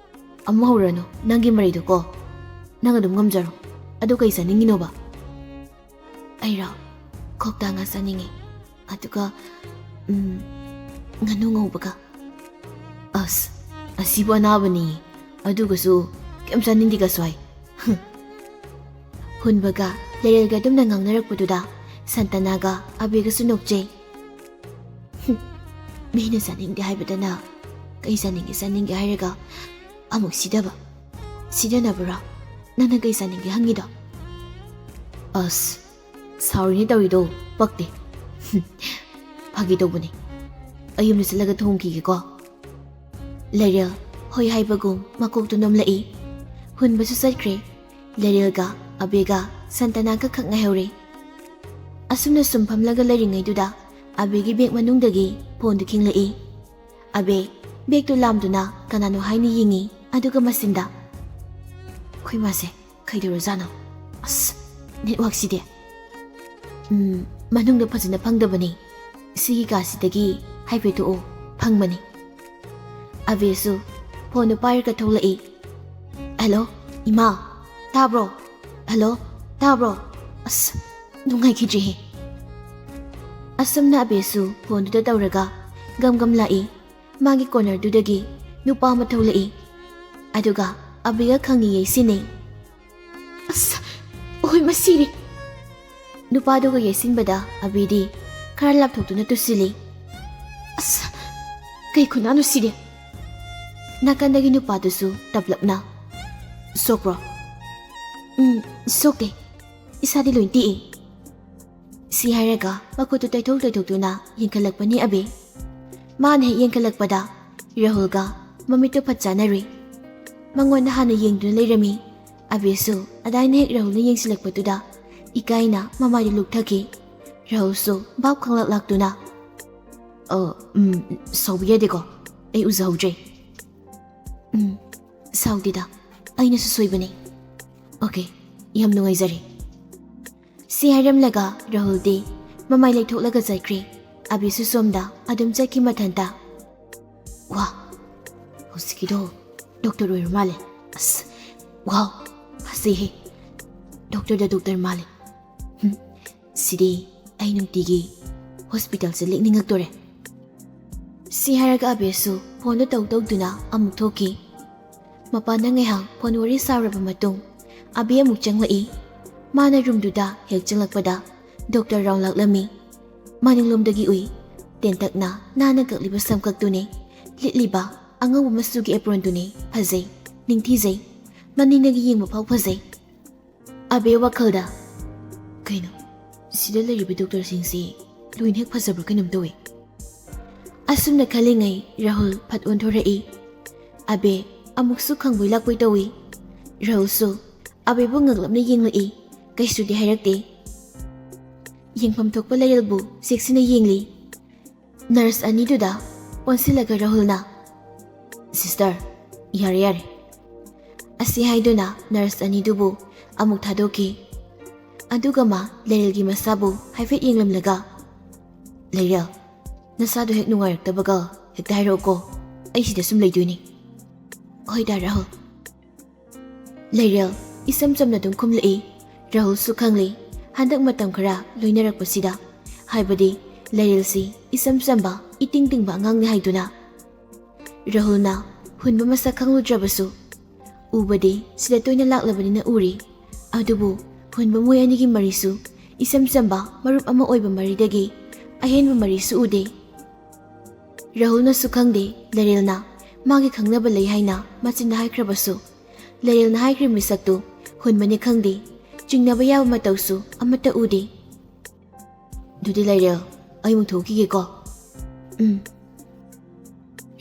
ꯑꯃꯨꯛ ꯍꯧꯔꯅꯨ ꯅꯪꯒꯤ ꯃꯔꯩꯗꯣꯀꯣ꯫ ꯅꯪ ꯑꯗꯨꯝ ꯉꯝꯖꯔꯣ꯫ ꯑꯗꯨ ꯀꯩ ꯆꯥꯅꯤꯡꯉꯤꯅꯣꯕ?" "ꯑꯩꯔꯣ? ꯀꯧꯇꯥ ꯉꯥ ꯆꯥꯅꯤꯡꯉꯤ꯫ ꯑꯗꯨꯒ, ꯎꯝ, ꯉꯥꯅꯨ ꯉꯧꯕꯒ꯫" "ꯑꯁ, ꯑꯁꯤꯕꯨ ꯑꯅꯥꯕꯅꯤ꯫ ꯑꯗꯨꯒꯁꯨ ꯀꯩꯝ ꯆꯥꯅꯤꯡꯗꯦꯒꯁꯨ ꯍꯥꯏ꯫" ꯍꯨꯟꯕꯒ ꯂꯩꯔꯦꯜꯒ ꯑꯗꯨꯝꯅ ꯉꯥꯡꯅꯔꯛꯄꯗꯨꯗ ꯁꯟꯇꯅꯥꯒ ꯑꯕꯦꯒꯁꯨ ꯅꯣꯛꯆꯩ꯫ "ꯍꯨꯝ, ꯃꯤꯅ ꯆꯥꯅꯤꯡꯗꯦ ꯍꯥꯏꯕꯗꯅ ꯀꯩ ꯆꯥꯅꯤꯡꯒꯦ ꯆꯥꯅꯤꯡꯒꯦ ꯍꯥꯏꯔꯒ ꯑꯃꯨꯛ ꯁꯤꯗꯕ꯫ ꯁꯤꯗꯅꯕꯔꯣ ꯅꯪꯅ ꯀꯩ ꯆꯥꯅꯤꯡꯒꯦ ꯍꯪꯉꯤꯗꯣ?" "ꯑꯁ, ꯁꯥꯎꯔꯤꯅꯦ ꯇꯧꯔꯤꯗꯣ, ꯄꯛꯇꯦ꯫" "ꯍꯨꯝ, ꯐꯥꯒꯤ ꯇꯧꯕꯅꯦ꯫ ꯑꯩ ꯌꯨꯝꯗ ꯆꯠꯂꯒ ꯊꯣꯡꯈꯤꯒꯦꯀꯣ꯫" ꯂꯩꯔꯦꯜ ꯍꯣꯏ ꯍꯥꯏꯕꯒꯨꯝ ꯃꯀꯣꯛꯇꯨ ꯅꯣꯝꯂꯛꯏ꯫ ꯍꯨꯟꯕꯁꯨ ꯆꯠꯈ꯭ꯔꯦ꯫ ꯂꯦꯔꯦꯜꯒ ꯑꯕꯦꯒ ꯁꯟꯇꯅꯥꯒ ꯈꯛ ꯉꯥꯏꯍꯧꯔꯦ꯫ ꯑꯁꯨꯝꯅ ꯁꯨꯝ ꯐꯝꯂꯒ ꯂꯩꯔꯤꯉꯩꯗꯨꯗ ꯑꯕꯦꯒꯤ ꯕꯦꯒ ꯃꯅꯨꯡꯗꯒꯤ ꯐꯣꯟꯗꯨ ꯈꯤꯡꯂꯛꯏ꯫ ꯑꯕꯦ ꯕꯦꯒꯇꯨ ꯂꯥꯝꯗꯨꯅ ꯀꯅꯥꯅꯣ ꯍꯥꯏꯅ ꯌꯦꯡꯉꯤ, ꯑꯗꯨꯒ ꯃꯆꯤꯟꯗ, "ꯑꯩꯈꯣꯏ ꯃꯥꯁꯦ ꯀꯩꯗꯧꯔꯖꯥꯠꯅꯣ? ꯑꯁ, ꯅꯦꯠꯋꯥꯛꯁꯤꯗꯤ꯫ ꯎꯝ, ꯃꯅꯨꯡꯗ ꯐꯖꯅ ꯐꯪꯗꯕꯅꯤ꯫ ꯁꯤꯒꯤ ꯀꯥꯁꯤꯗꯒꯤ ꯍꯥꯏꯐꯦꯠ ꯊꯣꯛꯑꯣ, ꯐꯪꯕꯅꯤ꯫" ꯑꯕꯦꯁꯨ ꯐꯣꯟꯗꯨ ꯄꯥꯏꯔꯒ ꯊꯣꯛꯂꯛꯏ꯫ "ꯍꯜꯂꯣ, ꯏꯃꯥ, ꯇꯥꯕ꯭ꯔꯣ? ꯍꯜꯂꯣ, ꯇꯥꯕ꯭ꯔꯣ? ꯑꯁ, ꯅꯨꯡꯉꯥꯏꯈꯤꯗ꯭ꯔꯦꯍꯦ꯫" ꯑꯁꯨꯝꯅ ꯑꯕꯦꯁꯨ ꯐꯣꯟꯗꯨꯗ ꯇꯧꯔꯒ ꯒꯝ ꯒꯝ ꯂꯥꯛꯏ꯫ ꯃꯥꯒꯤ ꯀꯣꯅꯔꯗꯨꯗꯒꯤ ꯅꯨꯄꯥ ꯑꯃ ꯊꯣꯛꯂꯛꯏ꯫ ꯑꯗꯨꯒ ꯑꯕꯦꯒ ꯈꯪꯅꯤ ꯌꯩꯁꯤꯟꯅꯩ꯫ "ꯑꯁ, ꯑꯣꯏ, ꯃꯁꯤꯔꯤ!" ꯅꯨꯄꯥꯗꯨꯒ ꯌꯩꯁꯤꯟꯕꯗ ꯑꯕꯦꯗꯤ ꯈꯔ ꯂꯥꯞꯊꯣꯛꯇꯨꯅ ꯇꯨꯁꯤꯜꯂꯤ꯫ "ꯑꯁ, ꯀꯩ ꯈꯨꯅꯥꯅꯣ ꯁꯤꯗꯤ?" ꯅꯥꯀꯟꯗꯒꯤ ꯅꯨꯄꯥꯗꯨꯁꯨ ꯇꯞꯂꯞꯅ, "ꯁꯣꯛꯄ꯭ꯔꯣ?" "ꯎꯝ, ꯁꯣꯛꯇꯦ꯫ ꯏꯁꯥꯗꯤ ꯂꯣꯏ ꯇꯦꯛꯏ꯫" ꯁꯤ ꯍꯥꯏꯔꯒ ꯃꯈꯨꯠꯇꯨ ꯇꯩꯊꯣꯛ ꯇꯩꯊꯣꯛꯇꯨꯅ ꯌꯦꯡꯈꯠꯂꯛꯄꯅꯤ ꯑꯕꯦ꯫ ꯃꯥꯅ ꯍꯦꯛ ꯌꯦꯡꯈꯠꯂꯛꯄꯗ ꯔꯥꯍꯨꯜꯒ ꯃꯃꯤꯠꯇꯨ ꯐꯠ ꯆꯥꯅꯔꯨꯏ꯫ ꯃꯉꯣꯟꯗ ꯍꯥꯟꯅ ꯌꯦꯡꯗꯨꯅ ꯂꯩꯔꯝꯃꯤ꯫ ꯑꯕꯦꯁꯨ ꯑꯗꯥꯏꯅ ꯍꯦꯛ ꯔꯥꯍꯨꯜꯅ ꯌꯦꯡꯁꯤꯜꯂꯛꯄꯗꯨꯗ ꯏꯀꯥꯏꯅ ꯃꯃꯥꯏꯗꯨ ꯂꯨꯛꯊꯈꯤ꯫ ꯔꯥꯍꯨꯜꯁꯨ ꯚꯥꯞ ꯈꯪꯂꯛ ꯂꯥꯛꯇꯨꯅ, "ꯑ, ꯎꯝ, ꯁꯥꯎꯕ ꯌꯥꯗꯦꯀꯣ, ꯑꯩ ꯎꯖꯍꯧꯗ꯭ꯔꯦ꯫" "ꯎꯝ, ꯁꯥꯎꯗꯦꯗ, ꯑꯩꯅꯁꯨ ꯁꯣꯏꯕꯅꯦ꯫" "ꯑꯣꯀꯦ, ꯌꯥꯝ ꯅꯨꯡꯉꯥꯏꯖꯔꯦ꯫" ꯁꯤ ꯍꯥꯏꯔꯝꯂꯒ ꯔꯥꯍꯨꯜꯗꯤ ꯃꯃꯥꯏ ꯂꯩꯊꯣꯛꯂꯒ ꯆꯠꯈ꯭ꯔꯦ꯫ ꯑꯕꯤꯁꯨ ꯁꯣꯝꯗ ꯑꯗꯨꯝ ꯆꯠꯈꯤ ꯃꯊꯟꯇ꯫ ꯋꯥ, ꯍꯧꯖꯤꯛꯀꯤꯗꯣ ꯗꯣꯛꯇꯔ ꯑꯣꯏꯔ ꯃꯥꯜꯂꯦ꯫ ꯑꯁ, ꯋꯥꯎ, ꯐꯖꯩꯍꯦ꯫ ꯗꯣꯛꯇꯔꯗ ꯗꯣꯛꯇꯔ ꯃꯥꯜꯂꯦ꯫ ꯍꯨꯝ, ꯁꯤꯗꯤ ꯑꯩ ꯅꯨꯡꯇꯤꯒꯤ ꯍꯣꯁꯄꯤꯇꯥꯜꯁꯦ ꯂꯦꯛꯅꯤꯡꯉꯛꯇꯣꯔꯦ꯫ ꯁꯤ ꯍꯥꯏꯔꯒ ꯑꯕꯤꯁꯨ ꯐꯣꯟꯗꯣ ꯇꯧ ꯇꯧꯗꯨꯅ ꯑꯃꯨꯛ ꯊꯣꯛꯈꯤ꯫ ꯃꯄꯥꯟꯗ ꯉꯥꯏꯍꯥꯛ ꯐꯣꯟ ꯋꯥꯔꯤ ꯁꯥꯔꯕ ꯃꯇꯨꯡ, ꯑꯕꯤ ꯑꯃꯨꯛ ꯆꯪꯂꯛꯏ꯫ ꯃꯥꯅ ꯔꯨꯝꯗꯨꯗ ꯍꯦꯛ ꯆꯪꯂꯛꯄꯗ ꯗꯣꯛꯇꯔ ꯔꯥꯎꯟ ꯂꯥꯛꯂꯝꯃꯤ꯫ ꯃꯅꯤꯡꯂꯣꯝꯗꯒꯤ ꯎꯏ꯫ ꯇꯦꯟꯇꯛꯅ ꯅꯥꯟꯅ ꯀꯛꯂꯤꯕ ꯁꯝꯀꯛꯇꯨꯅꯤ꯫ ꯂꯤꯠꯂꯤꯕ ꯑꯉꯧꯕ ꯃꯆꯨꯒꯤ ꯑꯦꯄ꯭ꯔꯣꯟꯗꯨꯅꯤ ꯐꯖꯩ, ꯅꯤꯡꯊꯤꯖꯩ꯫ ꯃꯅꯤꯡꯗꯒꯤ ꯌꯦꯡꯕ ꯐꯥꯎ ꯐꯖꯩ꯫ ꯑꯕꯦ ꯋꯥꯈꯜꯗ, "ꯀꯩꯅꯣ, ꯁꯤꯗ ꯂꯩꯔꯤꯕ ꯗꯣꯛꯇꯔꯁꯤꯡꯁꯤ ꯂꯣꯏꯅ ꯍꯦꯛ ꯐꯖꯕ꯭ꯔꯥ ꯀꯩꯅꯣꯝ ꯇꯧꯏ"꯫ ꯑꯁꯨꯝꯅ ꯈꯜꯂꯤꯉꯩ ꯔꯥꯍꯨꯜ ꯐꯠ ꯑꯣꯟꯊꯣꯔꯛꯏ꯫ ꯑꯕꯦ ꯑꯃꯨꯛꯁꯨ ꯈꯪꯕꯣꯏ ꯂꯥꯛꯄꯣꯏ ꯇꯧꯏ꯫ ꯔꯥꯍꯨꯜꯁꯨ ꯑꯕꯦꯕꯨ ꯉꯛꯂꯞꯅ ꯌꯦꯡꯂꯛꯏ꯫ ꯀꯩꯁꯨꯗꯤ ꯍꯥꯏꯔꯛꯇꯦ꯫ ꯌꯦꯡꯐꯝ ꯊꯣꯛꯄ ꯂꯩꯔꯦꯜꯕꯨ ꯆꯦꯛꯁꯤꯟꯅ ꯌꯦꯡꯂꯤ꯫ ꯅꯔꯁ ꯑꯅꯤꯗꯨꯗ ꯑꯣꯟꯁꯤꯜꯂꯒ ꯔꯥꯍꯨꯜꯅ, "ꯁꯤꯁꯇꯔ, ꯌꯥꯔꯦ, ꯌꯥꯔꯦ" ꯑꯁꯤ ꯍꯥꯏꯗꯨꯅ ꯅꯔꯁ ꯑꯅꯤꯗꯨꯕꯨ ꯑꯃꯨꯛ ꯊꯥꯗꯣꯛꯈꯤ꯫ ꯑꯗꯨꯒ ꯃꯥ ꯂꯩꯔꯦꯜꯒꯤ ꯃꯁꯥꯕꯨ ꯍꯥꯏꯐꯦꯠ ꯌꯦꯡꯂꯝꯂꯒ, "ꯂꯩꯔꯦꯜ, ꯅꯁꯥꯗꯣ ꯍꯦꯛ ꯅꯨꯡꯉꯥꯏꯔꯛꯇꯕꯒ ꯍꯦꯛꯇ ꯍꯥꯏꯔꯛꯎꯀꯣ, ꯑꯩ ꯁꯤꯗ ꯁꯨꯝ ꯂꯩꯗꯣꯏꯅꯤ"꯫ "ꯍꯣꯏꯗ ꯔꯥꯍꯨꯜ"꯫ ꯂꯩꯔꯦꯜ ꯏꯆꯝ ꯆꯝꯅ ꯑꯗꯨꯝ ꯈꯨꯝꯂꯛꯏ꯫ ꯔꯥꯍꯨꯜꯁꯨ ꯈꯪꯂꯤ, ꯍꯟꯗꯛ ꯃꯇꯝ ꯈꯔ ꯂꯣꯏꯅꯔꯛꯄꯁꯤꯗ, ꯍꯥꯏꯕꯗꯤ ꯂꯩꯔꯦꯜꯁꯤ ꯏꯆꯝ ꯆꯝꯕ, ꯏꯇꯤꯡ ꯇꯤꯡꯕ ꯑꯉꯥꯡꯅꯤ ꯍꯥꯏꯗꯨꯅ꯫ ꯔꯥꯍꯨꯜꯅ ꯍꯨꯟꯕ ꯃꯁꯛ ꯈꯪꯂꯨꯗ꯭ꯔꯕꯁꯨ, ꯎꯕꯗꯤ ꯁꯤꯗ ꯇꯣꯏꯅ ꯂꯥꯛꯂꯕꯅꯤꯅ ꯎꯔꯤ꯫ ꯑꯗꯨꯕꯨ ꯍꯨꯟꯕ ꯃꯣꯏ ꯑꯅꯤꯒꯤ ꯃꯔꯤꯁꯨ ꯏꯆꯝ ꯆꯝꯕ ꯃꯔꯨꯞ ꯑꯃ ꯑꯣꯏꯕ ꯃꯔꯤꯗꯒꯤ ꯑꯍꯦꯟꯕ ꯃꯔꯤꯁꯨ ꯎꯗꯦ꯫ ꯔꯥꯍꯨꯜꯅꯁꯨ ꯈꯪꯗꯦ ꯂꯩꯔꯦꯜꯅ ꯃꯥꯒꯤ ꯈꯪꯅꯕ ꯂꯩ ꯍꯥꯏꯅ ꯃꯆꯤꯟꯗ ꯍꯥꯏꯈ꯭ꯔꯕꯁꯨ, ꯂꯩꯔꯦꯜꯅ ꯍꯥꯏꯈ꯭ꯔꯤꯕ ꯃꯤꯁꯛꯇꯨ ꯍꯨꯟꯕꯅꯤ ꯈꯪꯗꯦ, ꯆꯤꯡꯅꯕ ꯌꯥꯕ ꯃꯇꯧꯁꯨ ꯑꯃꯠꯇ ꯎꯗꯦ꯫ "ꯑꯗꯨꯗꯤ ꯂꯩꯔꯦꯜ, ꯑꯩ ꯑꯃꯨꯛ ꯊꯣꯛꯈꯤꯒꯦꯀꯣ"꯫ "ꯎꯝ"꯫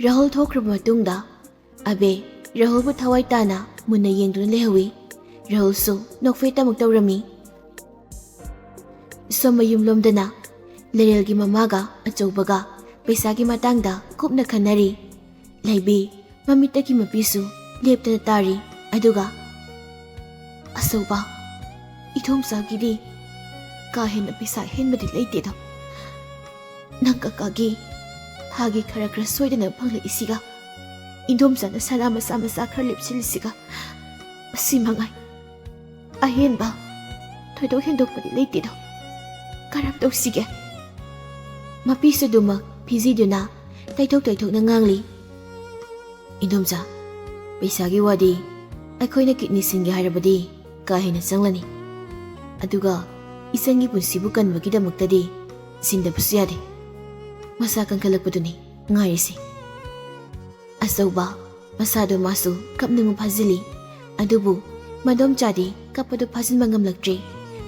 ꯔꯥꯍꯨꯜ ꯊꯣꯛꯈ꯭ꯔꯕ ꯃꯇꯨꯡꯗ ꯑꯕꯦ ꯔꯥꯍꯨꯜꯕꯨ ꯊꯋꯥꯏ ꯇꯥꯅ ꯃꯨꯟꯅ ꯌꯦꯡꯗꯨꯅ ꯂꯩꯍꯧꯏ꯫ ꯔꯥꯍꯨꯜꯁꯨ ꯅꯣꯛꯐꯦꯠ ꯑꯃꯨꯛ ꯇꯧꯔꯝꯃꯤ꯫ ꯁꯣꯝ ꯃꯌꯨꯝꯂꯣꯝꯗꯅ ꯂꯩꯔꯦꯜꯒꯤ ꯃꯃꯥꯒ ꯑꯆꯧꯕꯒ ꯄꯩꯁꯥꯒꯤ ꯃꯇꯥꯡꯗ ꯀꯨꯞꯅ ꯈꯟꯅꯔꯤ꯫ ꯂꯩꯕꯤ ꯃꯃꯤꯠꯇꯒꯤ ꯃꯄꯤꯁꯨ ꯂꯦꯞꯇꯅ ꯇꯥꯔꯤ꯫ ꯑꯗꯨꯒ, "ꯑꯆꯧꯕ, ꯏꯗꯣꯝꯆꯥꯒꯤꯗꯤ ꯀꯥ ꯍꯦꯟꯅ ꯄꯩꯁꯥ ꯍꯦꯟꯕꯗꯤ ꯂꯩꯇꯦꯗ꯫ ꯅꯪ ꯀꯀꯥꯒꯤ ꯊꯥꯒꯤ ꯈꯔ ꯈꯔ ꯁꯣꯏꯗꯅ ꯐꯪꯂꯛꯏꯁꯤꯒ, ꯏꯗꯣꯝꯆꯥꯅ ꯁꯅꯥ ꯃꯆꯥ ꯃꯆꯥ ꯈꯔ ꯂꯦꯞꯁꯤꯜꯂꯤꯁꯤꯒ, ꯑꯁꯤ ꯃꯉꯥꯏ꯫ ꯑꯍꯦꯟꯕ ꯊꯣꯏꯗꯣꯛ ꯍꯦꯟꯗꯣꯛꯄꯗꯤ ꯂꯩꯇꯦꯗꯣ꯫ ꯀꯔꯝ ꯇꯧꯁꯤꯒꯦ?" ꯃꯄꯤꯁꯨ ꯑꯗꯨꯃꯛ ꯐꯤꯖꯤꯗꯨꯅ ꯇꯩꯊꯣꯛ ꯇꯩꯊꯣꯛꯅ ꯉꯥꯡꯂꯤ꯫ "ꯏꯗꯣꯝꯆꯥ, ꯄꯩꯁꯥꯒꯤ ꯋꯥꯗꯤ ꯑꯩꯈꯣꯏꯅ ꯀꯤꯠꯅꯤ ꯁꯤꯟꯒꯦ ꯍꯥꯏꯔꯕꯗꯤ ꯀꯥ ꯍꯦꯟꯅ ꯆꯪꯂꯅꯤ꯫ ꯑꯗꯨꯒ ꯏꯆꯟꯒꯤ ꯄꯨꯟꯁꯤꯕꯨ ꯀꯟꯕꯒꯤꯗꯃꯛꯇꯗꯤ ꯁꯤꯟꯗꯕꯁꯨ ꯌꯥꯗꯦ꯫ ꯃꯁꯥ ꯀꯟꯈꯠꯂꯛꯄꯗꯨꯅꯤ ꯉꯥꯏꯔꯤꯁꯤ"꯫ ꯑꯆꯧꯕ ꯃꯁꯥꯗꯣ ꯃꯥꯁꯨ ꯀꯞꯅꯤꯡꯕ ꯐꯥꯖꯤꯜꯂꯤ꯫ ꯑꯗꯨꯕꯨ ꯃꯗꯣꯝꯆꯥꯗꯤ ꯀꯞꯄꯗꯨ ꯐꯥꯖꯤꯟꯕ ꯉꯝꯂꯛꯇ꯭ꯔꯦ꯫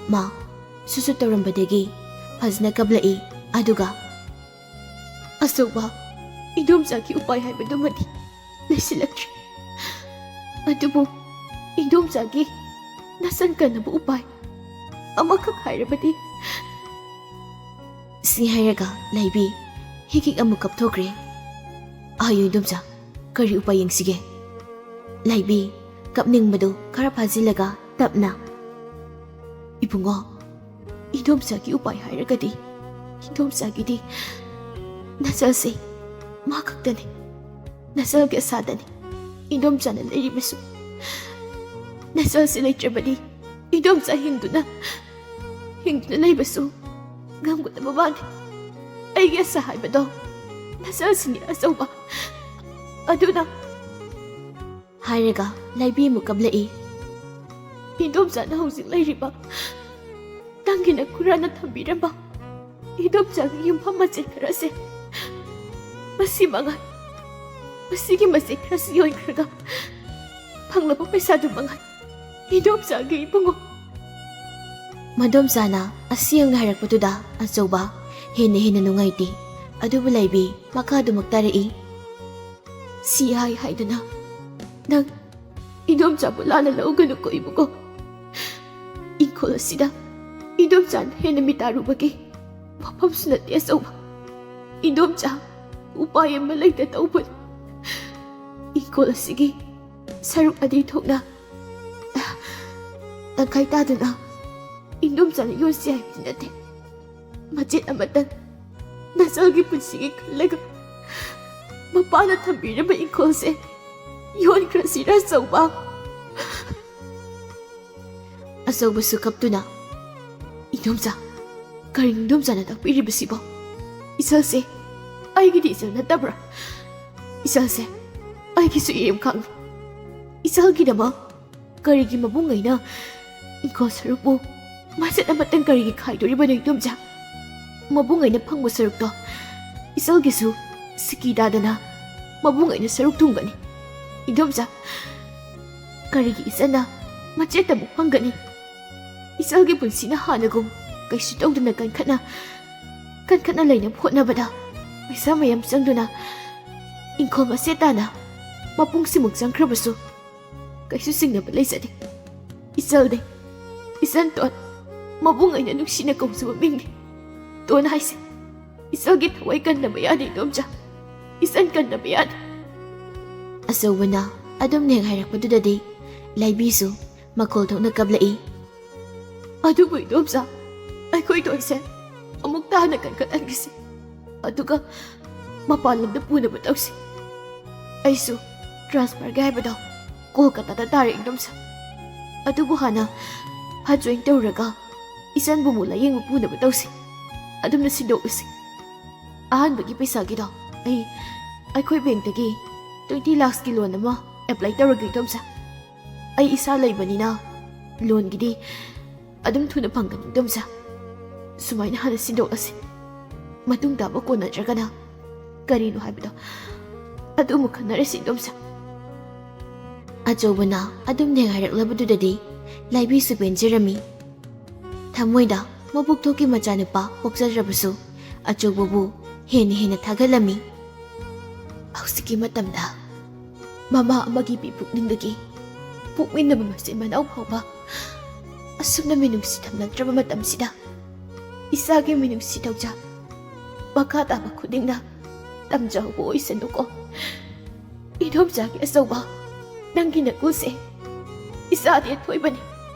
ꯃꯥ ꯁꯨꯁꯨ ꯇꯧꯔꯝꯕꯗꯒꯤ ꯐꯖꯅ ꯀꯞꯂꯛꯏ꯫ ꯑꯗꯨꯒ, "ꯑꯆꯧꯕ, ꯏꯗꯣꯝꯆꯥꯒꯤ ꯎꯄꯥꯏ ꯍꯥꯏꯕꯗꯨꯃꯗꯤ ꯂꯩꯁꯤꯜꯂꯛꯇ꯭ꯔꯦ꯫ ꯑꯗꯨꯕꯨ ꯏꯟꯗꯣꯝꯆꯥꯒꯤ ꯅꯁꯟ ꯀꯟꯅꯕ ꯎꯄꯥꯏ ꯑꯃꯈꯛ ꯍꯥꯏꯔꯕꯗꯤ꯫ ꯁꯤ ꯍꯥꯏꯔꯒ ꯂꯥꯏꯕꯤ ꯍꯤꯛ ꯍꯤꯛ ꯑꯃꯨꯛ ꯀꯞꯊꯣꯛꯈ꯭ꯔꯦ꯫ ꯑꯌꯨ ꯏꯟꯗꯣꯝꯆꯥ, ꯀꯔꯤ ꯎꯄꯥꯏ ꯌꯦꯡꯁꯤꯒꯦ? ꯂꯥꯏꯕꯤ ꯀꯞꯅꯤꯡꯕꯗꯨ ꯈꯔ ꯐꯥꯖꯤꯜꯂꯒ ꯇꯞꯅ, "ꯏꯕꯨꯡꯉꯣ, ꯏꯟꯗꯣꯝꯆꯥꯒꯤ ꯎꯄꯥꯏ ꯍꯥꯏꯔꯒꯗꯤ, ꯏꯟꯗꯣꯝꯆꯥꯒꯤꯗꯤ ꯅꯆꯜꯁꯦ ꯃꯥ ꯈꯛꯇꯅꯤ꯫ ꯅꯆꯜꯒꯤ ꯑꯁꯥꯗꯅꯤ ꯏꯟꯗꯣꯝꯆꯥꯅ ꯂꯩꯔꯤꯕꯁꯨ꯫ ꯅꯆꯜꯁꯦ ꯂꯩꯇ꯭ꯔꯕꯗꯤ ꯏꯟꯗꯣꯝꯆꯥ ꯍꯤꯡꯗꯨꯅ, ꯍꯤꯡꯗꯨꯅ ꯂꯩꯕꯁꯨ ꯉꯝꯒꯗꯕ ꯃꯥꯅꯤ꯫ ꯑꯩꯒꯤ ꯑꯁꯥ ꯍꯥꯏꯕꯗꯣ ꯅꯆꯜꯁꯤꯅꯤ ꯑꯆꯧꯕ꯫ ꯑꯗꯨꯅ" ꯍꯥꯏꯔꯒ ꯂꯥꯏꯕꯤ ꯑꯃꯨꯛ ꯀꯞꯂꯛꯏ꯫ "ꯏꯟꯗꯣꯝꯆꯥꯅ ꯍꯧꯖꯤꯛ ꯂꯩꯔꯤꯕ ꯅꯪꯒꯤ ꯅꯈꯨꯔꯥꯅ ꯊꯝꯕꯤꯔꯝꯕ ꯏꯟꯗꯣꯝꯆꯥꯒꯤ ꯌꯨꯝꯐꯝ ꯃꯆꯦꯠ ꯈꯔꯁꯦ, ꯃꯁꯤ ꯃꯉꯥꯏ, ꯃꯁꯤꯒꯤ ꯃꯆꯦꯠ ꯈꯔꯁꯤ ꯌꯣꯟꯈ꯭ꯔꯒ ꯐꯪꯂꯕ ꯄꯩꯁꯥꯗꯨ ꯃꯉꯥꯏ ꯏꯟꯗꯣꯝꯆꯥꯒꯤ, ꯏꯕꯨꯡꯉꯣ꯫" ꯃꯗꯣꯝꯆꯥꯅ ꯑꯁꯦꯡꯅ ꯍꯥꯏꯔꯛꯄꯗꯨꯗ ꯑꯆꯧꯕ ꯍꯦꯟꯅ ꯍꯦꯟꯅ ꯅꯨꯡꯉꯥꯏꯇꯦ꯫ ꯑꯗꯨꯕꯨ ꯂꯥꯏꯕꯤ ꯃꯈꯥꯗꯨꯃꯛ ꯇꯥꯔꯛꯏ꯫ "ꯁꯤ ꯍꯥꯏ ꯍꯥꯏꯗꯨꯅ ꯅꯪ ꯏꯟꯗꯣꯝꯆꯥꯕꯨ ꯂꯥꯟꯅ ꯂꯧꯒꯅꯨꯀꯣ ꯏꯕꯨꯡꯉꯣ꯫ ꯏꯪꯈꯣꯜ ꯑꯁꯤꯗ ꯏꯟꯗꯣꯝꯆꯥꯅ ꯍꯦꯟꯅ ꯃꯤꯇꯥꯔꯨꯕꯒꯤ ꯃꯐꯝꯁꯨ ꯅꯠꯇꯦ ꯑꯆꯧꯕ꯫ ꯏꯟꯗꯣꯝꯆꯥ ꯎꯄꯥꯏ ꯑꯃ ꯂꯩꯇ ꯇꯧꯕꯅꯤ꯫ ꯏꯪꯈꯣꯜ ꯑꯁꯤꯒꯤ ꯁꯔꯨꯛ ꯑꯅꯤ ꯊꯣꯛꯅ ꯇꯪꯈꯥꯏ ꯇꯥꯗꯨꯅ ꯏꯟꯗꯣꯝꯆꯥꯅ ꯌꯣꯟꯁꯤ ꯍꯥꯏꯕꯗꯤ ꯅꯠꯇꯦ꯫ ꯃꯆꯦꯠ ꯑꯃꯇꯪ ꯅꯆꯜꯒꯤ ꯄꯨꯟꯁꯤꯒꯤ ꯈꯜꯂꯒ ꯃꯄꯥꯅ ꯊꯝꯕꯤꯔꯝꯕ ꯏꯪꯈꯣꯜꯁꯦ ꯌꯣꯟꯈ꯭ꯔꯁꯤꯔ ꯑꯆꯧꯕ?" ꯑꯆꯧꯕꯁꯨ ꯀꯞꯇꯨꯅ, "ꯏꯟꯗꯣꯝꯆꯥ, ꯀꯔꯤ ꯏꯟꯗꯣꯝꯆꯥꯅ ꯇꯥꯛꯄꯤꯔꯤꯕꯁꯤꯕꯣ? ꯏꯆꯜꯁꯦ ꯑꯩꯒꯤꯗꯤ ꯏꯆꯜ ꯅꯠꯇꯕ꯭ꯔꯥ? ꯏꯆꯜꯁꯦ ꯑꯩꯒꯤꯁꯨ ꯏꯔꯦꯝꯈꯥꯛꯅꯤ꯫ ꯏꯆꯜꯒꯤꯗꯃꯛ ꯀꯔꯤꯒꯤ ꯃꯕꯨꯡꯉꯩꯅ ꯏꯪꯈꯣꯜ ꯁꯔꯨꯛꯄꯨ ꯃꯆꯦꯠ ꯑꯃꯇꯪ ꯀꯔꯤꯒꯤ ꯈꯥꯏꯗꯣꯔꯤꯕꯅꯣ ꯏꯟꯗꯣꯝꯆꯥ? ꯃꯕꯨꯡꯉꯩꯅ ꯐꯪꯕ ꯁꯔꯨꯛꯇꯣ ꯏꯆꯜꯒꯤꯁꯨ ꯁꯤꯀꯤ ꯇꯥꯗꯅ ꯃꯕꯨꯡꯉꯩꯅ ꯁꯔꯨꯛ ꯊꯨꯡꯒꯅꯤ꯫ ꯏꯟꯗꯣꯝꯆꯥ, ꯀꯔꯤꯒꯤ ꯏꯆꯟꯅ ꯃꯆꯦꯠꯇꯃꯨꯛ ꯐꯪꯒꯅꯤ? ꯏꯆꯜꯒꯤ ꯄꯨꯟꯁꯤꯅ ꯍꯥꯟꯅꯒꯨꯝ ꯀꯩꯁꯨ ꯇꯧꯗꯅ ꯀꯟꯈꯠꯅ, ꯀꯟꯈꯠꯅ ꯂꯩꯅꯕ ꯍꯣꯠꯅꯕꯗ ꯄꯩꯁꯥ ꯃꯌꯥꯝ ꯆꯪꯗꯨꯅ ꯏꯪꯈꯣꯜ ꯃꯆꯦꯠ ꯇꯥꯅ ꯃꯄꯨꯡꯁꯤꯃꯨꯛ ꯆꯪꯈ꯭ꯔꯕꯁꯨ ꯀꯩꯁꯨ ꯆꯤꯡꯅꯕ ꯂꯩꯖꯗꯦ꯫ ꯏꯆꯜꯗꯤ, ꯏꯆꯟ ꯇꯣꯟ, ꯃꯕꯨꯡ ꯑꯩꯅ ꯅꯨꯡꯁꯤꯅ ꯀꯧꯖꯕ ꯃꯤꯡꯅꯤ꯫ ꯇꯣꯟ ꯍꯥꯏꯁꯦ ꯏꯆꯜꯒꯤ ꯊꯋꯥꯏ ꯀꯟꯗꯕ ꯌꯥꯗꯦ, ꯏꯗꯣꯝꯆꯥ꯫ ꯏꯆꯟ ꯀꯟꯗꯕ ꯌꯥꯗꯦ꯫ ꯑꯆꯧꯕꯅ ꯑꯗꯨꯝ ꯅꯦꯛ ꯍꯥꯏꯔꯛꯄꯗꯨꯗꯗꯤ ꯂꯥꯏꯕꯤꯁꯨ ꯃꯈꯣꯜ ꯊꯣꯛꯅ ꯀꯞꯂꯛꯏ꯫ ꯑꯗꯨꯕꯨ ꯏꯗꯣꯝꯆꯥ, ꯑꯩꯈꯣꯏ ꯇꯣꯟꯁꯦ ꯑꯃꯨꯛꯇ ꯍꯥꯟꯅ ꯀꯟꯈꯠꯍꯟꯈꯤꯁꯤ, ꯑꯗꯨꯒ ꯃꯄꯥꯟ ꯂꯝꯗ ꯄꯨꯅꯕ ꯇꯧꯁꯤ꯫ ꯑꯩꯁꯨ ꯇ꯭ꯔꯥꯟꯁꯐꯔꯒꯤ ꯍꯥꯏꯕꯗꯣ ꯀꯣꯜꯀꯇꯥꯗ ꯇꯥꯔꯦ, ꯏꯗꯣꯝꯆꯥ꯫ ꯑꯗꯨꯕꯨ ꯍꯥꯟꯅ ꯍꯥꯔꯠ ꯖꯣꯏꯟ ꯇꯧꯔꯒ ꯏꯆꯟꯕꯨ ꯑꯃꯨꯛ ꯂꯥꯌꯦꯡꯕ ꯄꯨꯅꯕ ꯇꯧꯁꯤ꯫ ꯑꯗꯨꯝꯅ ꯁꯤꯟꯗꯣꯛꯂꯁꯤ꯫ ꯑꯍꯥꯟꯕꯒꯤ ꯄꯩꯁꯥꯒꯤꯗꯣ ꯑꯩ ꯑꯩꯈꯣꯏ ꯕꯦꯡꯛꯇꯒꯤ ꯇ꯭ꯋꯦꯟꯇꯤ ꯂꯥꯈꯁꯀꯤ ꯂꯣꯟ ꯑꯃ ꯑꯦꯄ꯭ꯂꯥꯏ ꯇꯧꯔꯒꯦ, ꯏꯗꯣꯝꯆꯥ꯫ ꯑꯩ ꯏꯁꯥ ꯂꯩꯕꯅꯤꯅ ꯂꯣꯟꯒꯤꯗꯤ ꯑꯗꯨꯝ ꯊꯨꯅ ꯐꯪꯒꯅꯤ, ꯏꯗꯣꯝꯆꯥ꯫ ꯁꯨꯃꯥꯏꯅ ꯍꯥꯟꯅ ꯁꯤꯟꯗꯣꯛꯂꯁꯤ꯫ ꯃꯇꯨꯡ ꯇꯥꯕ ꯀꯣꯟꯅꯗ꯭ꯔꯒꯅ ꯀꯔꯤꯅꯣ ꯍꯥꯏꯕꯗꯣ ꯑꯗꯨ ꯑꯃꯨꯛ ꯈꯟꯅꯔꯁꯤ, ꯏꯗꯣꯝꯆꯥ꯫ ꯑꯆꯧꯕꯅ ꯑꯗꯨꯝ ꯅꯦꯛ ꯍꯥꯏꯔꯛꯂꯕꯗꯨꯗꯗꯤ ꯂꯥꯏꯕꯤꯁꯨ ꯄꯦꯟꯖꯔꯝꯃꯤ꯫ ꯊꯃꯣꯏꯗ ꯃꯕꯨꯛ ꯊꯣꯛꯀꯤ ꯃꯆꯥꯅꯨꯄꯥ ꯄꯣꯛꯆꯗ꯭ꯔꯕꯁꯨ ꯑꯆꯧꯕꯕꯨ ꯍꯦꯟꯅ ꯍꯦꯟꯅ ꯊꯥꯒꯠꯂꯝꯃꯤ꯫ ꯍꯧꯖꯤꯛꯀꯤ ꯃꯇꯝꯗ ꯃꯃꯥ ꯑꯃꯒꯤ ꯄꯤ ꯄꯨꯛꯅꯤꯡꯗꯒꯤ ꯄꯣꯛꯃꯤꯟꯅꯕ ꯃꯆꯤꯟ ꯃꯅꯥꯎ ꯐꯥꯎꯕ ꯑꯁꯨꯝꯅ ꯃꯤꯅꯨꯡꯁꯤ ꯊꯝꯂꯛꯇ꯭ꯔꯕ ꯃꯇꯝꯁꯤꯗ, ꯏꯆꯥꯒꯤ ꯃꯤꯅꯨꯡꯁꯤ ꯊꯧꯖꯥꯜ ꯃꯈꯥ ꯇꯥꯕ ꯈꯨꯗꯤꯡꯅ ꯇꯝꯖꯍꯧꯕ ꯑꯣꯏꯁꯅꯨꯀꯣ꯫ ꯏꯗꯣꯝꯆꯥꯒꯤ ꯑꯆꯧꯕ, ꯅꯪꯒꯤ ꯅꯒꯨꯟꯁꯦ ꯏꯆꯥꯗꯤ ꯑꯊꯣꯏꯕꯅꯤ꯫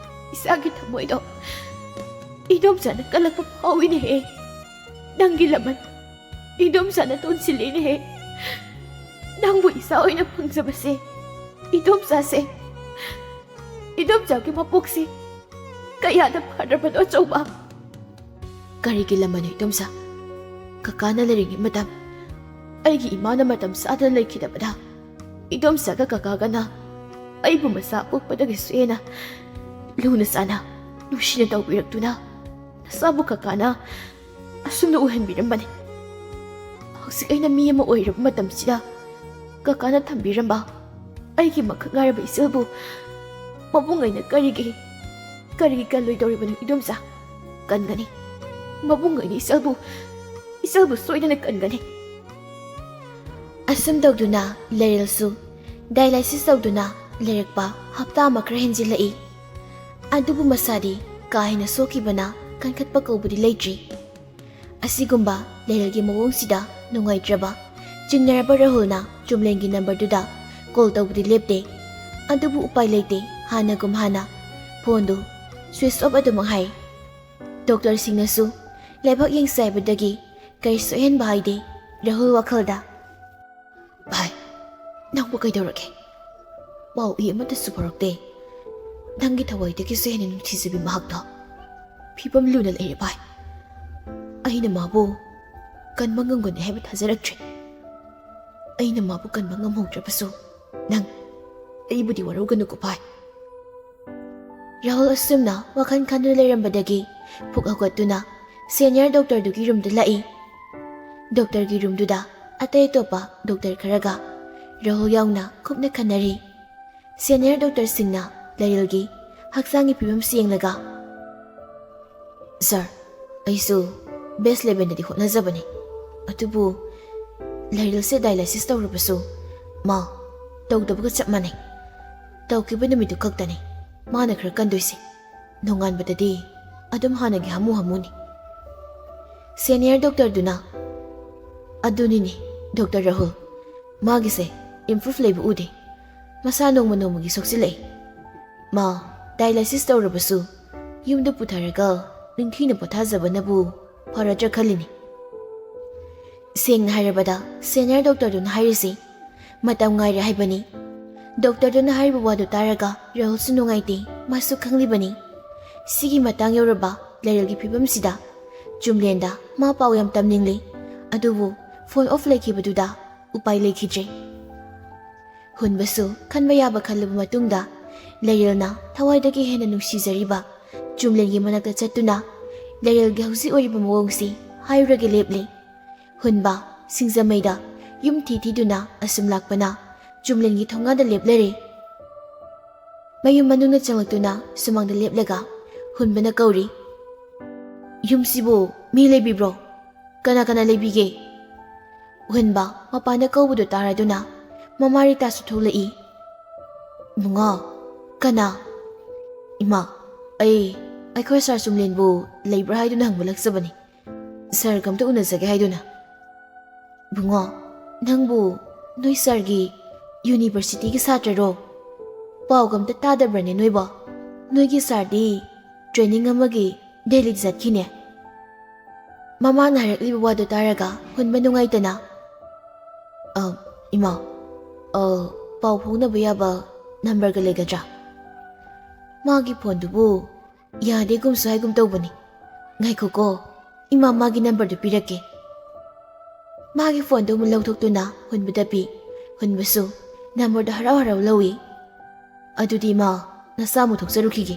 ꯏꯆꯥꯒꯤ ꯊꯃꯣꯏꯗꯣ ꯏꯗꯣꯝꯆꯥꯅ ꯀꯜꯂꯛꯄ ꯐꯥꯎꯏꯅꯦꯍꯦ꯫ ꯅꯪꯒꯤ ꯂꯃꯟ ꯏꯗꯣꯝꯆꯥꯅ ꯇꯣꯟꯁꯤꯜꯂꯤꯅꯦꯍꯦ꯫ ꯅꯪꯕꯨ ꯏꯆꯥ ꯑꯣꯏꯅ ꯐꯪꯖꯕꯁꯦ, ꯏꯗꯣꯝꯆꯥꯁꯦ, ꯏꯗꯣꯝꯆꯥꯒꯤ ꯃꯄꯣꯛꯁꯦ ꯀꯌꯥꯗ ꯐꯔꯕꯅꯣ, ꯑꯆꯧꯕ꯫ ꯀꯔꯤꯒꯤ ꯂꯃꯟꯅꯣ, ꯏꯗꯣꯝꯆꯥ? ꯀꯀꯥꯅ ꯂꯩꯔꯤꯉꯩ ꯃꯇꯝ, ꯑꯩꯒꯤ ꯏꯃꯥꯅ ꯃꯇꯝ ꯆꯥꯗꯅ ꯂꯩꯈꯤꯗꯕꯗ, ꯏꯗꯣꯝꯆꯥꯒ ꯀꯀꯥꯒꯅ ꯑꯩꯕꯨ ꯃꯆꯥ ꯄꯣꯛꯄꯗꯒꯤꯁꯨ ꯍꯦꯟꯅ ꯂꯨꯅ ꯆꯥꯟꯅ ꯅꯨꯡꯁꯤꯅ ꯇꯧꯕꯤꯔꯛꯇꯨꯅ, ꯅꯆꯥꯕꯨ ꯀꯀꯥꯅ ꯑꯁꯨꯝꯅ ꯎꯍꯟꯕꯤꯔꯝꯕꯅꯤ꯫ ꯍꯧꯖꯤꯛ ꯑꯩꯅ ꯃꯤ ꯑꯃ ꯑꯣꯏꯔꯕ ꯃꯇꯝꯁꯤꯗ, ꯀꯀꯥꯅ ꯊꯝꯕꯤꯔꯝꯕ ꯑꯩꯒꯤ ꯃꯈꯛ ꯉꯥꯏꯔꯕ ꯏꯆꯜꯕꯨ ꯃꯕꯨꯡ ꯑꯩꯅ ꯀꯔꯤꯒꯤ, ꯀꯔꯤꯒꯤ ꯀꯜꯂꯣꯏꯗꯧꯔꯤꯕꯅꯣ, ꯏꯗꯣꯝꯆꯥ? ꯀꯟꯒꯅꯤ꯫ ꯃꯕꯨꯡ ꯑꯩꯅ ꯏꯆꯜꯕꯨ, ꯏꯆꯜꯕꯨ ꯁꯣꯏꯗꯅ ꯀꯟꯒꯅꯤ꯫ ꯑꯁꯨꯝ ꯇꯧꯗꯨꯅ ꯂꯩꯔꯦꯜꯁꯨ ꯗꯥꯏꯂꯥꯏꯁꯤꯁ ꯇꯧꯗꯨꯅ ꯂꯩꯔꯛꯄ ꯍꯞꯇꯥ ꯑꯃ ꯈꯔ ꯍꯦꯟꯖꯤꯜꯂꯛꯏ꯫ ꯑꯗꯨꯕꯨ ꯃꯁꯥꯗꯤ ꯀꯥ ꯍꯦꯟꯅ ꯁꯣꯛꯈꯤꯕꯅ ꯀꯟꯈꯠꯄ ꯀꯧꯕꯗꯤ ꯂꯩꯇ꯭ꯔꯤ꯫ ꯑꯁꯤꯒꯨꯝꯕ ꯂꯩꯔꯛꯀꯤ ꯃꯑꯣꯡꯁꯤꯗ ꯅꯨꯡꯉꯥꯏꯇ꯭ꯔꯕ ꯆꯤꯡꯅꯔꯕ ꯔꯥꯍꯨꯜꯅ ꯆꯨꯝꯂꯦꯟꯒꯤ ꯅꯝꯕꯔꯗꯨꯗ ꯀꯣꯜ ꯇꯧꯕꯗꯤ ꯂꯦꯞꯇꯦ꯫ ꯑꯗꯨꯕꯨ ꯎꯄꯥꯏ ꯂꯩꯇꯦ, ꯍꯥꯟꯅꯒꯨꯝ ꯍꯥꯟꯅ ꯐꯣꯟꯗꯨ ꯁ꯭ꯋꯤꯆ ꯑꯣꯐ ꯑꯗꯨꯃꯛ ꯍꯥꯏ꯫ ꯗꯣꯛꯇꯔꯁꯤꯡꯅꯁꯨ ꯂꯥꯏꯕꯛ ꯌꯦꯡꯁꯦ ꯍꯥꯏꯕꯗꯒꯤ ꯀꯔꯤꯁꯨ ꯑꯍꯦꯟꯕ ꯍꯥꯏꯗꯦ ꯔꯥꯍꯨꯜ ꯋꯥꯈꯜꯗ꯫ "ꯚꯥꯏ, ꯅꯪꯕꯨ ꯀꯩꯗꯧꯔꯒꯦ? ꯄꯥꯎ ꯏ ꯑꯃꯠꯇꯁꯨ ꯐꯥꯎꯔꯛꯇꯦ꯫ ꯅꯪꯒꯤ ꯊꯋꯥꯏꯗꯒꯤꯁꯨ ꯍꯦꯟꯅ ꯅꯨꯡꯁꯤꯖꯕꯤ ꯃꯍꯥꯛꯇꯣ ꯐꯤꯕꯝ ꯂꯨꯅ ꯂꯩꯔꯦ ꯚꯥꯏ꯫ ꯑꯩꯅ ꯃꯥꯕꯨ ꯀꯟꯕ ꯉꯝꯒꯅꯤ ꯍꯥꯏꯕ ꯊꯥꯖꯔꯛꯇ꯭ꯔꯦ꯫ ꯑꯩꯅ ꯃꯥꯕꯨ ꯀꯟꯕ ꯉꯝꯍꯧꯗ꯭ꯔꯕꯁꯨ ꯅꯪ ꯑꯩꯕꯨꯗꯤ ꯋꯥꯔꯧꯒꯅꯨꯀꯣ ꯚꯥꯏ꯫" ꯔꯥꯍꯨꯜ ꯑꯁꯨꯝꯅ ꯋꯥꯈꯜ ꯈꯟꯗꯨꯅ ꯂꯩꯔꯝꯕꯗꯒꯤ ꯐꯨꯛ ꯍꯧꯒꯠꯇꯨꯅ ꯁꯦꯅꯤꯌꯔ ꯗꯣꯛꯇꯔꯗꯨꯒꯤ ꯔꯨꯝꯗ ꯂꯥꯛꯏ꯫ ꯗꯣꯛꯇꯔꯒꯤ ꯔꯨꯝꯗꯨꯗ ꯑꯇꯩ ꯑꯇꯣꯞꯄ ꯗꯣꯛꯇꯔ ꯈꯔꯒ ꯔꯥꯍꯨꯜ ꯌꯥꯎꯅ ꯀꯨꯞꯅ ꯈꯟꯅꯔꯤ꯫ ꯁꯦꯅꯤꯌꯔ ꯗꯣꯛꯇꯔꯁꯤꯡꯅ ꯂꯩꯔꯤꯜꯒꯤ ꯍꯛꯆꯥꯡꯒꯤ ꯐꯤꯕꯝꯁꯤ ꯌꯦꯡꯂꯒ, "ꯁꯥꯔ, ꯑꯩꯁꯨ ꯕꯦꯁ ꯂꯦꯚꯦꯜꯗꯗꯤ ꯍꯣꯠꯅꯖꯕꯅꯤ, ꯑꯗꯨꯕꯨ ꯂꯩꯔꯤꯜꯁꯦ ꯗꯥꯏꯂꯥꯏꯁꯤꯁ ꯇꯧꯔꯕꯁꯨ ꯃꯥ ꯇꯧꯗꯕꯒ ꯆꯞ ꯃꯥꯟꯅꯩ꯫ ꯇꯧꯈꯤꯕ ꯅꯨꯃꯤꯠꯇꯨ ꯈꯛꯇꯅꯤ ꯃꯥꯅ ꯈꯔ ꯀꯟꯗꯣꯏꯁꯦ꯫ ꯅꯣꯡꯉꯥꯟꯕꯗꯗꯤ ꯑꯗꯨꯝ ꯍꯥꯟꯅꯒꯤ ꯍꯥꯃꯨ ꯍꯥꯃꯨꯅꯤ꯫" ꯁꯦꯅꯤꯌꯔ ꯗꯣꯛꯇꯔꯗꯨꯅ, "ꯑꯗꯨꯅꯤꯅꯦ, ꯗꯣꯛꯇꯔ ꯔꯥꯍꯨꯜ, ꯃꯥꯒꯤꯁꯦ ꯏꯝꯄ꯭ꯔꯨꯚ ꯂꯩꯕ ꯎꯗꯦ꯫ ꯃꯁꯥ ꯅꯣꯡꯃ ꯅꯣꯡꯃꯒꯤ ꯁꯣꯛꯆꯤꯜꯂꯛꯏ꯫ ꯃꯥ ꯗꯥꯏꯂꯥꯏꯁꯤꯁ ꯇꯧꯔꯕꯁꯨ ꯌꯨꯝꯗ ꯄꯨꯊꯔꯒ ꯅꯤꯡꯊꯤꯅ ꯄꯣꯊꯥꯖꯕꯅꯕꯨ ꯐꯔꯗ꯭ꯔꯥ ꯈꯜꯂꯤꯅꯤ꯫" ꯁꯦꯡꯅ ꯍꯥꯏꯔꯕꯗ, ꯁꯦꯅꯤꯌꯔ ꯗꯣꯛꯇꯔꯗꯨꯅ ꯍꯥꯏꯔꯤꯁꯤ ꯃꯇꯝ ꯉꯥꯏꯔꯦ ꯍꯥꯏꯕꯅꯤ꯫ ꯗꯣꯛꯇꯔꯗꯨꯅ ꯍꯥꯏꯔꯤꯕ ꯋꯥꯗꯨ ꯇꯥꯔꯒ ꯔꯥꯍꯨꯜꯁꯨ ꯅꯨꯡꯉꯥꯏꯇꯦ, ꯃꯥꯁꯨ ꯈꯪꯂꯤꯕꯅꯤ꯫ ꯁꯤꯒꯤ ꯃꯇꯥꯡ ꯌꯧꯔꯕ ꯂꯩꯔꯤꯜꯒꯤ ꯐꯤꯕꯝꯁꯤꯗ ꯆꯨꯝꯂꯦꯟꯗ ꯃꯥ ꯄꯥꯎ ꯌꯥꯝ ꯇꯝꯅꯤꯡꯂꯤ, ꯑꯗꯨꯕꯨ ꯐꯣꯟ ꯑꯣꯐ ꯂꯩꯈꯤꯕꯗꯨꯗ ꯎꯄꯥꯏ ꯂꯩꯈꯤꯗ꯭ꯔꯦ꯫ ꯍꯨꯟꯕꯁꯨ ꯈꯟꯕ ꯌꯥꯕ ꯈꯜꯂꯕ ꯃꯇꯨꯡꯗ ꯂꯩꯔꯤꯜꯅ ꯊꯋꯥꯏꯗꯒꯤ ꯍꯦꯟꯅ ꯅꯨꯡꯁꯤꯖꯔꯤꯕ ꯆꯨꯝꯂꯦꯟꯒꯤ ꯃꯅꯥꯛꯇ ꯆꯠꯇꯨꯅ ꯂꯩꯔꯤꯜꯒꯤ ꯍꯧꯖꯤꯛ ꯑꯣꯏꯔꯤꯕ ꯃꯑꯣꯡꯁꯤ ꯍꯥꯏꯔꯨꯔꯒ ꯂꯦꯞꯂꯦ꯫ ꯍꯨꯟꯕ ꯁꯤꯡꯖꯃꯩꯗ ꯌꯨꯝ ꯊꯤ ꯊꯤꯗꯨꯅ ꯑꯁꯨꯝ ꯂꯥꯛꯄꯅ ꯆꯨꯝꯂꯦꯟꯒꯤ ꯊꯣꯡꯒꯥꯟꯗ ꯂꯦꯞꯂꯔꯦ꯫ ꯃꯌꯨꯝ ꯃꯅꯨꯡꯗ ꯆꯪꯂꯛꯇꯨꯅ ꯁꯨꯃꯥꯡꯗ ꯂꯦꯞꯂꯒ ꯍꯨꯟꯕꯅ ꯀꯧꯔꯤ, "ꯌꯨꯝꯁꯤꯕꯨ ꯃꯤ ꯂꯩꯕꯤꯕ꯭ꯔꯣ? ꯀꯅꯥ ꯀꯅꯥ ꯂꯩꯕꯤꯒꯦ?" ꯍꯨꯟꯕ ꯃꯄꯥꯟꯗ ꯀꯧꯕꯗꯨ ꯇꯥꯔꯗꯨꯅ ꯃꯃꯥ ꯔꯤꯇꯥꯁꯨ ꯊꯣꯛꯂꯛꯏ꯫ "ꯕꯨꯡꯉꯣ, ꯀꯅꯥ?" "ꯏꯃꯥ, ꯑꯩ, ꯑꯩꯈꯣꯏ ꯁꯥꯔ ꯆꯨꯝꯂꯦꯟꯕꯨ ꯂꯩꯕ꯭ꯔꯥ ꯍꯥꯏꯗꯨꯅ ꯍꯪꯕ ꯂꯥꯛꯆꯕꯅꯤ꯫ ꯁꯥꯔꯒ ꯑꯝꯇ ꯎꯅꯖꯒꯦ ꯍꯥꯏꯗꯨꯅ꯫" "ꯕꯨꯡꯉꯣ, ꯅꯪꯕꯨ ꯅꯣꯏ ꯁꯥꯔꯒꯤ ꯌꯨꯅꯤꯚꯔꯁꯤꯇꯤꯒꯤ ꯁꯥꯇ꯭ꯔꯔꯣ? ꯄꯥꯎꯒ ꯑꯝꯇ ꯇꯥꯗꯕ꯭ꯔꯅꯦ ꯅꯣꯏꯕꯣ? ꯅꯣꯏꯒꯤ ꯁꯥꯔꯗꯤ ꯇ꯭ꯔꯦꯅꯤꯡ ꯑꯃꯒꯤ ꯗꯦꯜꯂꯤꯗ ꯆꯠꯈꯤꯅꯦ꯫" ꯃꯃꯥꯅ ꯍꯥꯏꯔꯛꯂꯤꯕ ꯋꯥꯗꯨ ꯇꯥꯔꯒ ꯍꯨꯟꯕ ꯅꯨꯡꯉꯥꯏꯇꯅ, "ꯑ, ꯏꯃꯥ, ꯑ, ꯄꯥꯎ ꯐꯥꯎꯅꯕ ꯌꯥꯕ ꯅꯝꯕꯔꯒ ꯂꯩꯒꯗ꯭ꯔꯥ? ꯃꯥꯒꯤ ꯐꯣꯟꯗꯨꯕꯨ ꯌꯥꯗꯦꯒꯨꯝꯁꯨ ꯍꯥꯏꯒꯨꯝ ꯇꯧꯕꯅꯤ꯫ ꯉꯥꯏꯈꯣꯀꯣ, ꯏꯃꯥ ꯃꯥꯒꯤ ꯅꯝꯕꯔꯗꯨ ꯄꯤꯔꯛꯀꯦ꯫" ꯃꯥꯒꯤ ꯐꯣꯟꯗꯨ ꯑꯃꯨꯛ ꯂꯧꯊꯣꯛꯇꯨꯅ ꯍꯨꯟꯕꯗ ꯄꯤ꯫ ꯍꯨꯟꯕꯁꯨ ꯅꯝꯕꯔꯗꯨ ꯍꯔꯥꯎ ꯍꯔꯥꯎ ꯂꯧꯏ꯫ "ꯑꯗꯨꯗꯤ ꯏꯃꯥ, ꯅꯁꯥ ꯑꯃꯨꯛ ꯊꯣꯛꯆꯔꯨꯈꯤꯒꯦ꯫"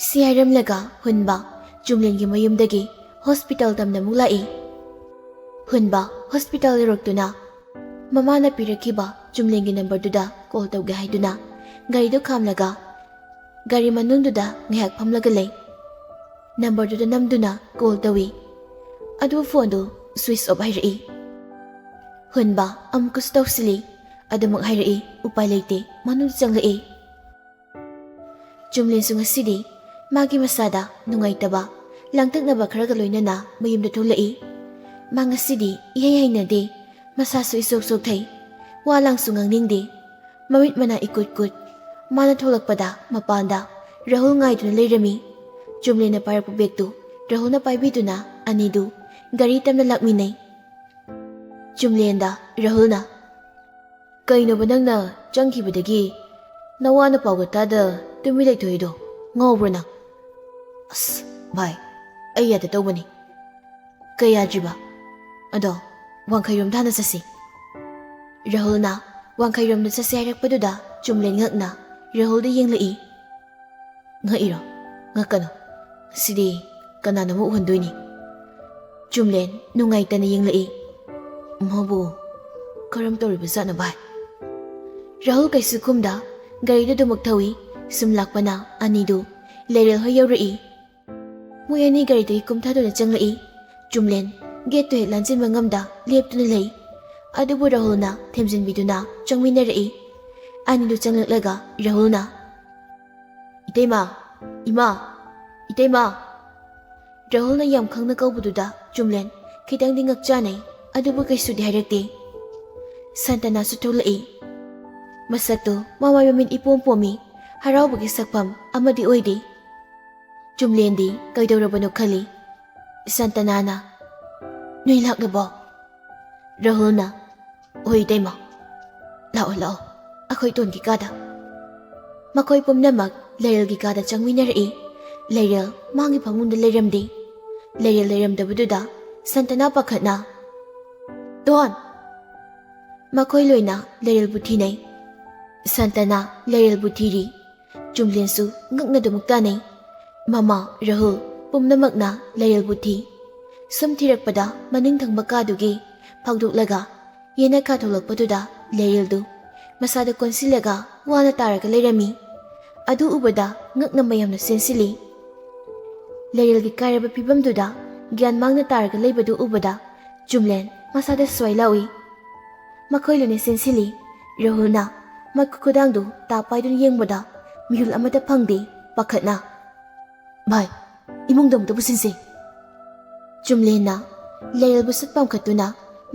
ꯁꯤ ꯍꯥꯏꯔꯝꯂꯒ ꯍꯨꯟꯕ ꯆꯨꯝꯂꯦꯟꯒꯤ ꯃꯌꯨꯝꯗꯒꯤ ꯍꯣꯁꯄꯤꯇꯥꯜ ꯇꯝꯅ ꯑꯃꯨꯛ ꯂꯥꯛꯏ꯫ ꯍꯨꯟꯕ ꯍꯣꯁꯄꯤꯇꯥꯜ ꯌꯧꯔꯛꯇꯨꯅ ꯃꯃꯥꯅ ꯄꯤꯔꯛꯈꯤꯕ ꯆꯨꯝꯂꯦꯟꯒꯤ ꯅꯝꯕꯔꯗꯨꯗ ꯀꯣꯜ ꯇꯧꯒꯦ ꯍꯥꯏꯗꯨꯅ ꯒꯥꯔꯤꯗꯨ ꯈꯥꯝꯂꯒ ꯒꯥꯔꯤ ꯃꯅꯨꯡꯗꯨꯗ ꯉꯥꯏꯍꯥꯛ ꯐꯝꯂꯒ ꯂꯩ꯫ ꯅꯝꯕꯔꯗꯨꯗ ꯅꯝꯗꯨꯅ ꯀꯣꯜ ꯇꯧꯏ꯫ ꯑꯗꯨ ꯐꯣꯟꯗꯨ ꯁ꯭ꯋꯤꯆ ꯑꯣꯐ ꯍꯥꯏꯔꯛꯏ꯫ ꯍꯨꯟꯕ ꯑꯃꯨꯛꯀꯁꯨ ꯇꯧꯁꯤꯜꯂꯤ꯫ ꯑꯗꯨꯃꯛ ꯍꯥꯏꯔꯛꯏ꯫ ꯎꯄꯥꯏ ꯂꯩꯇꯦ꯫ ꯃꯅꯨꯡꯗ ꯆꯪꯂꯛꯏ꯫ ꯆꯨꯝꯂꯦꯟꯁꯨ ꯉꯁꯤꯗꯤ ꯃꯥꯒꯤ ꯃꯁꯥꯗ ꯅꯨꯡꯉꯥꯏꯇꯕ, ꯂꯥꯡꯇꯛꯅꯕ ꯈꯔꯒ ꯂꯣꯏꯅꯅ ꯃꯌꯨꯝꯗ ꯊꯣꯛꯂꯛꯏ꯫ ꯃꯥ ꯉꯁꯤꯗꯤ ꯏꯍꯩ ꯍꯩꯅꯗꯦ, ꯃꯁꯥꯁꯨ ꯏꯁꯣꯛ ꯁꯣꯛꯊꯩ, ꯋꯥ ꯂꯥꯡꯁꯨ ꯉꯥꯡꯅꯤꯡꯗꯦ꯫ ꯃꯃꯤꯠ ꯃꯅꯥ ꯏꯀꯨꯠ ꯀꯨꯠ꯫ ꯃꯥꯅ ꯊꯣꯛꯂꯛꯄꯗ ꯃꯄꯥꯟꯗ ꯔꯥꯍꯨꯜ ꯉꯥꯏꯗꯨꯅ ꯂꯩꯔꯝꯃꯤ꯫ ꯆꯨꯝꯂꯦꯟꯅ ꯄꯥꯏꯔꯛꯄ ꯕꯦꯒꯇꯨ ꯔꯥꯍꯨꯜꯅ ꯄꯥꯏꯕꯤꯗꯨꯅ ꯑꯅꯤꯗꯨ ꯒꯥꯔꯤ ꯇꯝꯅ ꯂꯥꯛꯃꯤꯟꯅꯩ꯫ ꯆꯨꯝꯂꯦꯟꯗ ꯔꯥꯍꯨꯜꯅ, "ꯀꯩꯅꯣꯕ ꯅꯪꯅ ꯆꯪꯈꯤꯕꯗꯒꯤ ꯅꯋꯥ ꯅꯄꯥꯎꯒ ꯇꯥꯗ ꯇꯨꯃꯤꯟ ꯂꯩꯊꯣꯛꯏꯗꯣ? ꯉꯥꯎꯕ꯭ꯔꯣ ꯅꯪ?" "ꯑꯁ ꯚꯥꯏ, ꯑꯩ ꯌꯥꯗ ꯇꯧꯕꯅꯤ꯫" "ꯀꯩ ꯌꯥꯗ꯭ꯔꯤꯕ?" "ꯑꯗꯣ ꯋꯥꯡꯈꯩꯔꯣꯝꯗ ꯍꯥꯟꯅ ꯆꯠꯁꯤ꯫" ꯔꯥꯍꯨꯜꯅ ꯋꯥꯡꯈꯩꯔꯣꯝꯗ ꯆꯠꯁꯤ ꯍꯥꯏꯔꯛꯄꯗꯨꯗ ꯆꯨꯝꯂꯦꯟ ꯉꯛꯅ ꯔꯥꯍꯨꯜꯗ ꯌꯦꯡꯂꯛꯏ꯫ "ꯉꯛꯏꯔꯣ? ꯉꯛꯀꯅꯨ꯫ ꯁꯤꯗꯤ ꯀꯅꯥꯅꯣ ꯑꯃ ꯎꯍꯟꯗꯣꯏꯅꯤ꯫" ꯆꯨꯝꯂꯦꯟ ꯅꯨꯡꯉꯥꯏꯇꯅ ꯌꯦꯡꯂꯛꯏ꯫ "ꯃꯥꯕꯨ ꯀꯔꯝ ꯇꯧꯔꯤꯕ ꯖꯥꯠꯅꯣ ꯚꯥꯏ?" ꯔꯥꯍꯨꯜ ꯀꯩꯁꯨ ꯈꯨꯝꯗ ꯒꯥꯔꯤꯗꯨ ꯑꯗꯨꯃꯛ ꯊꯧꯏ꯫ ꯁꯨꯝ ꯂꯥꯛꯄꯅ ꯑꯅꯤꯗꯨ ꯂꯩꯔꯦꯜ ꯍꯣꯏ ꯌꯧꯔꯛꯏ꯫ ꯃꯣꯏ ꯑꯅꯤ ꯒꯥꯔꯤꯗꯒꯤ ꯀꯨꯝꯊꯗꯨꯅ ꯆꯪꯂꯛꯏ꯫ ꯆꯨꯝꯂꯦꯟ ꯒꯦꯠꯇꯨ ꯍꯦꯛ ꯂꯥꯟꯖꯤꯟꯕ ꯉꯝꯗ ꯂꯦꯞꯇꯨꯅ ꯂꯩ꯫ ꯑꯗꯨꯕꯨ ꯔꯥꯍꯨꯜꯅ ꯊꯦꯝꯖꯤꯟꯕꯤꯗꯨꯅ ꯆꯪꯃꯤꯟꯅꯔꯛꯏ꯫ ꯑꯅꯤꯗꯨ ꯆꯪꯂꯛꯂꯒ ꯔꯥꯍꯨꯜꯅ, "ꯏꯇꯩꯃ, ꯏꯃꯥ, ꯏꯇꯩꯃ!" ꯔꯥꯍꯨꯜꯅ ꯌꯥꯝ ꯈꯪꯅ ꯀꯧꯕꯗꯨꯗ ꯆꯨꯝꯂꯦꯟ ꯈꯤꯇꯪꯗꯤ ꯉꯛꯆꯥꯅꯩ, ꯑꯗꯨꯕꯨ ꯀꯩꯁꯨꯗꯤ ꯍꯥꯏꯔꯛꯇꯦ꯫ ꯁꯟꯇꯅꯥꯁꯨ ꯊꯣꯛꯂꯛꯏ꯫ ꯃꯁꯛꯇꯨ ꯃꯃꯥꯏ ꯃꯃꯤꯠ ꯏꯄꯣꯝ ꯄꯣꯝꯃꯤ, ꯍꯔꯥꯎꯕꯒꯤ ꯁꯛꯐꯝ ꯑꯃꯗꯤ ꯑꯣꯏꯗꯦ꯫ ꯆꯨꯝꯂꯦꯟꯗꯤ ꯀꯩꯗꯧꯔꯕꯅꯣ ꯈꯜꯂꯤ꯫ ꯁꯟꯇꯅꯥꯅ, "ꯅꯣꯏ ꯂꯥꯛꯂꯕꯣ?" ꯔꯥꯍꯨꯜꯅ, "ꯍꯣꯏ ꯏꯇꯩꯃ, ꯂꯥꯛꯑꯣ ꯂꯥꯛꯑꯣ, ꯑꯩꯈꯣꯏ ꯇꯣꯟꯒꯤ ꯀꯥꯗ꯫" ꯃꯈꯣꯏ ꯄꯨꯝꯅꯃꯛ ꯂꯩꯔꯦꯜꯒꯤ ꯀꯥꯗ ꯆꯪꯃꯤꯟꯅꯔꯛꯏ꯫ ꯂꯩꯔꯦꯜ ꯃꯥꯒꯤ ꯐꯃꯨꯡꯗ ꯂꯩꯔꯝꯗꯦ꯫ ꯂꯩꯔꯦꯜ ꯂꯩꯔꯝꯗꯕꯗꯨꯗ ꯁꯟꯇꯅꯥ ꯄꯥꯈꯠꯅ, "ꯇꯣꯟ!" ꯃꯈꯣꯏ ꯂꯣꯏꯅ ꯂꯩꯔꯦꯜꯕꯨ ꯊꯤꯅꯩ꯫ ꯁꯟꯇꯅꯥ ꯂꯩꯔꯦꯜꯕꯨ ꯊꯤꯔꯤ꯫ ꯆꯨꯝꯂꯦꯟꯁꯨ ꯉꯛꯅꯗꯨꯃꯛ ꯇꯥꯅꯩ꯫ ꯃꯃꯥ, ꯔꯥꯍꯨꯜ ꯄꯨꯝꯅꯃꯛꯅ ꯂꯩꯔꯦꯜꯕꯨ ꯊꯤ꯫ ꯁꯨꯝ ꯊꯤꯔꯛꯄꯗ ꯃꯅꯤꯡ ꯊꯪꯕ ꯀꯥꯗꯨꯒꯤ ꯐꯥꯎꯗꯣꯛꯂꯒ ꯌꯦꯅꯈꯥ ꯊꯣꯛꯂꯛꯄꯗꯨꯗ ꯂꯩꯔꯦꯜꯗꯨ ꯃꯁꯥꯗ ꯀꯣꯟꯁꯤꯜꯂꯒ ꯋꯥꯅ ꯇꯥꯔꯒ ꯂꯩꯔꯝꯃꯤ꯫ ꯑꯗꯨ ꯎꯕꯗ ꯉꯛꯅ ꯃꯌꯥꯝꯅ ꯆꯦꯟꯁꯤꯜꯂꯤ꯫ ꯂꯩꯔꯦꯜꯒꯤ ꯀꯥꯏꯔꯕ ꯐꯤꯕꯝꯗꯨꯗ ꯒ꯭ꯌꯥꯟ ꯃꯥꯡꯅ ꯇꯥꯔꯒ ꯂꯩꯕꯗꯨ ꯎꯕꯗ ꯆꯨꯝꯂꯦꯟ ꯃꯁꯥꯗ ꯁ꯭ꯋꯥꯏ ꯂꯥꯎꯏ꯫ ꯃꯈꯣꯏ ꯂꯣꯏꯅ ꯆꯦꯟꯁꯤꯜꯂꯤ꯫ ꯔꯥꯍꯨꯜꯅ ꯃꯈꯨꯠ ꯈꯨꯗꯥꯡꯗꯨ ꯇꯥ ꯄꯥꯏꯗꯨꯅ ꯌꯦꯡꯕꯗ ꯃꯤꯍꯨꯜ ꯑꯃꯠꯇ ꯐꯪꯗꯦ꯫ ꯄꯥꯈꯠꯅ, "ꯚꯥꯏ, ꯏꯃꯨꯡꯗ ꯑꯃꯨꯛꯇ ꯄꯨꯁꯤꯟꯁꯤ꯫" ꯆꯨꯝꯂꯦꯟꯅ ꯂꯩꯔꯦꯜꯕꯨ ꯁꯠ ꯄꯥꯝꯈꯠꯇꯨꯅ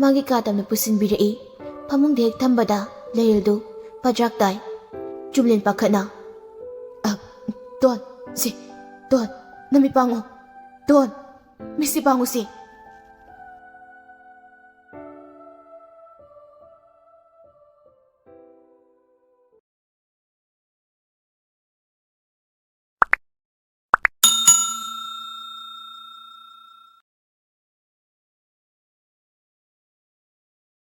ꯃꯥꯒꯤ ꯀꯥ ꯇꯝꯅ ꯄꯨꯁꯤꯟꯕꯤꯔꯛꯏ꯫ ꯐꯃꯨꯡꯗ ꯍꯦꯛ ꯊꯝꯕꯗ ꯂꯩꯔꯦꯜꯗꯨ ꯄꯖꯥꯛ ꯇꯥꯏ꯫ ꯆꯨꯝꯂꯦꯟ ꯄꯥꯈꯠꯅ, "ꯑ, ꯇꯣꯟ, ꯁꯤ, ꯇꯣꯟ, ꯅꯃꯤꯠ ꯄꯥꯡꯉꯨ, ꯇꯣꯟ, ꯃꯤꯠꯁꯤ ꯄꯥꯡꯉꯨꯁꯤ,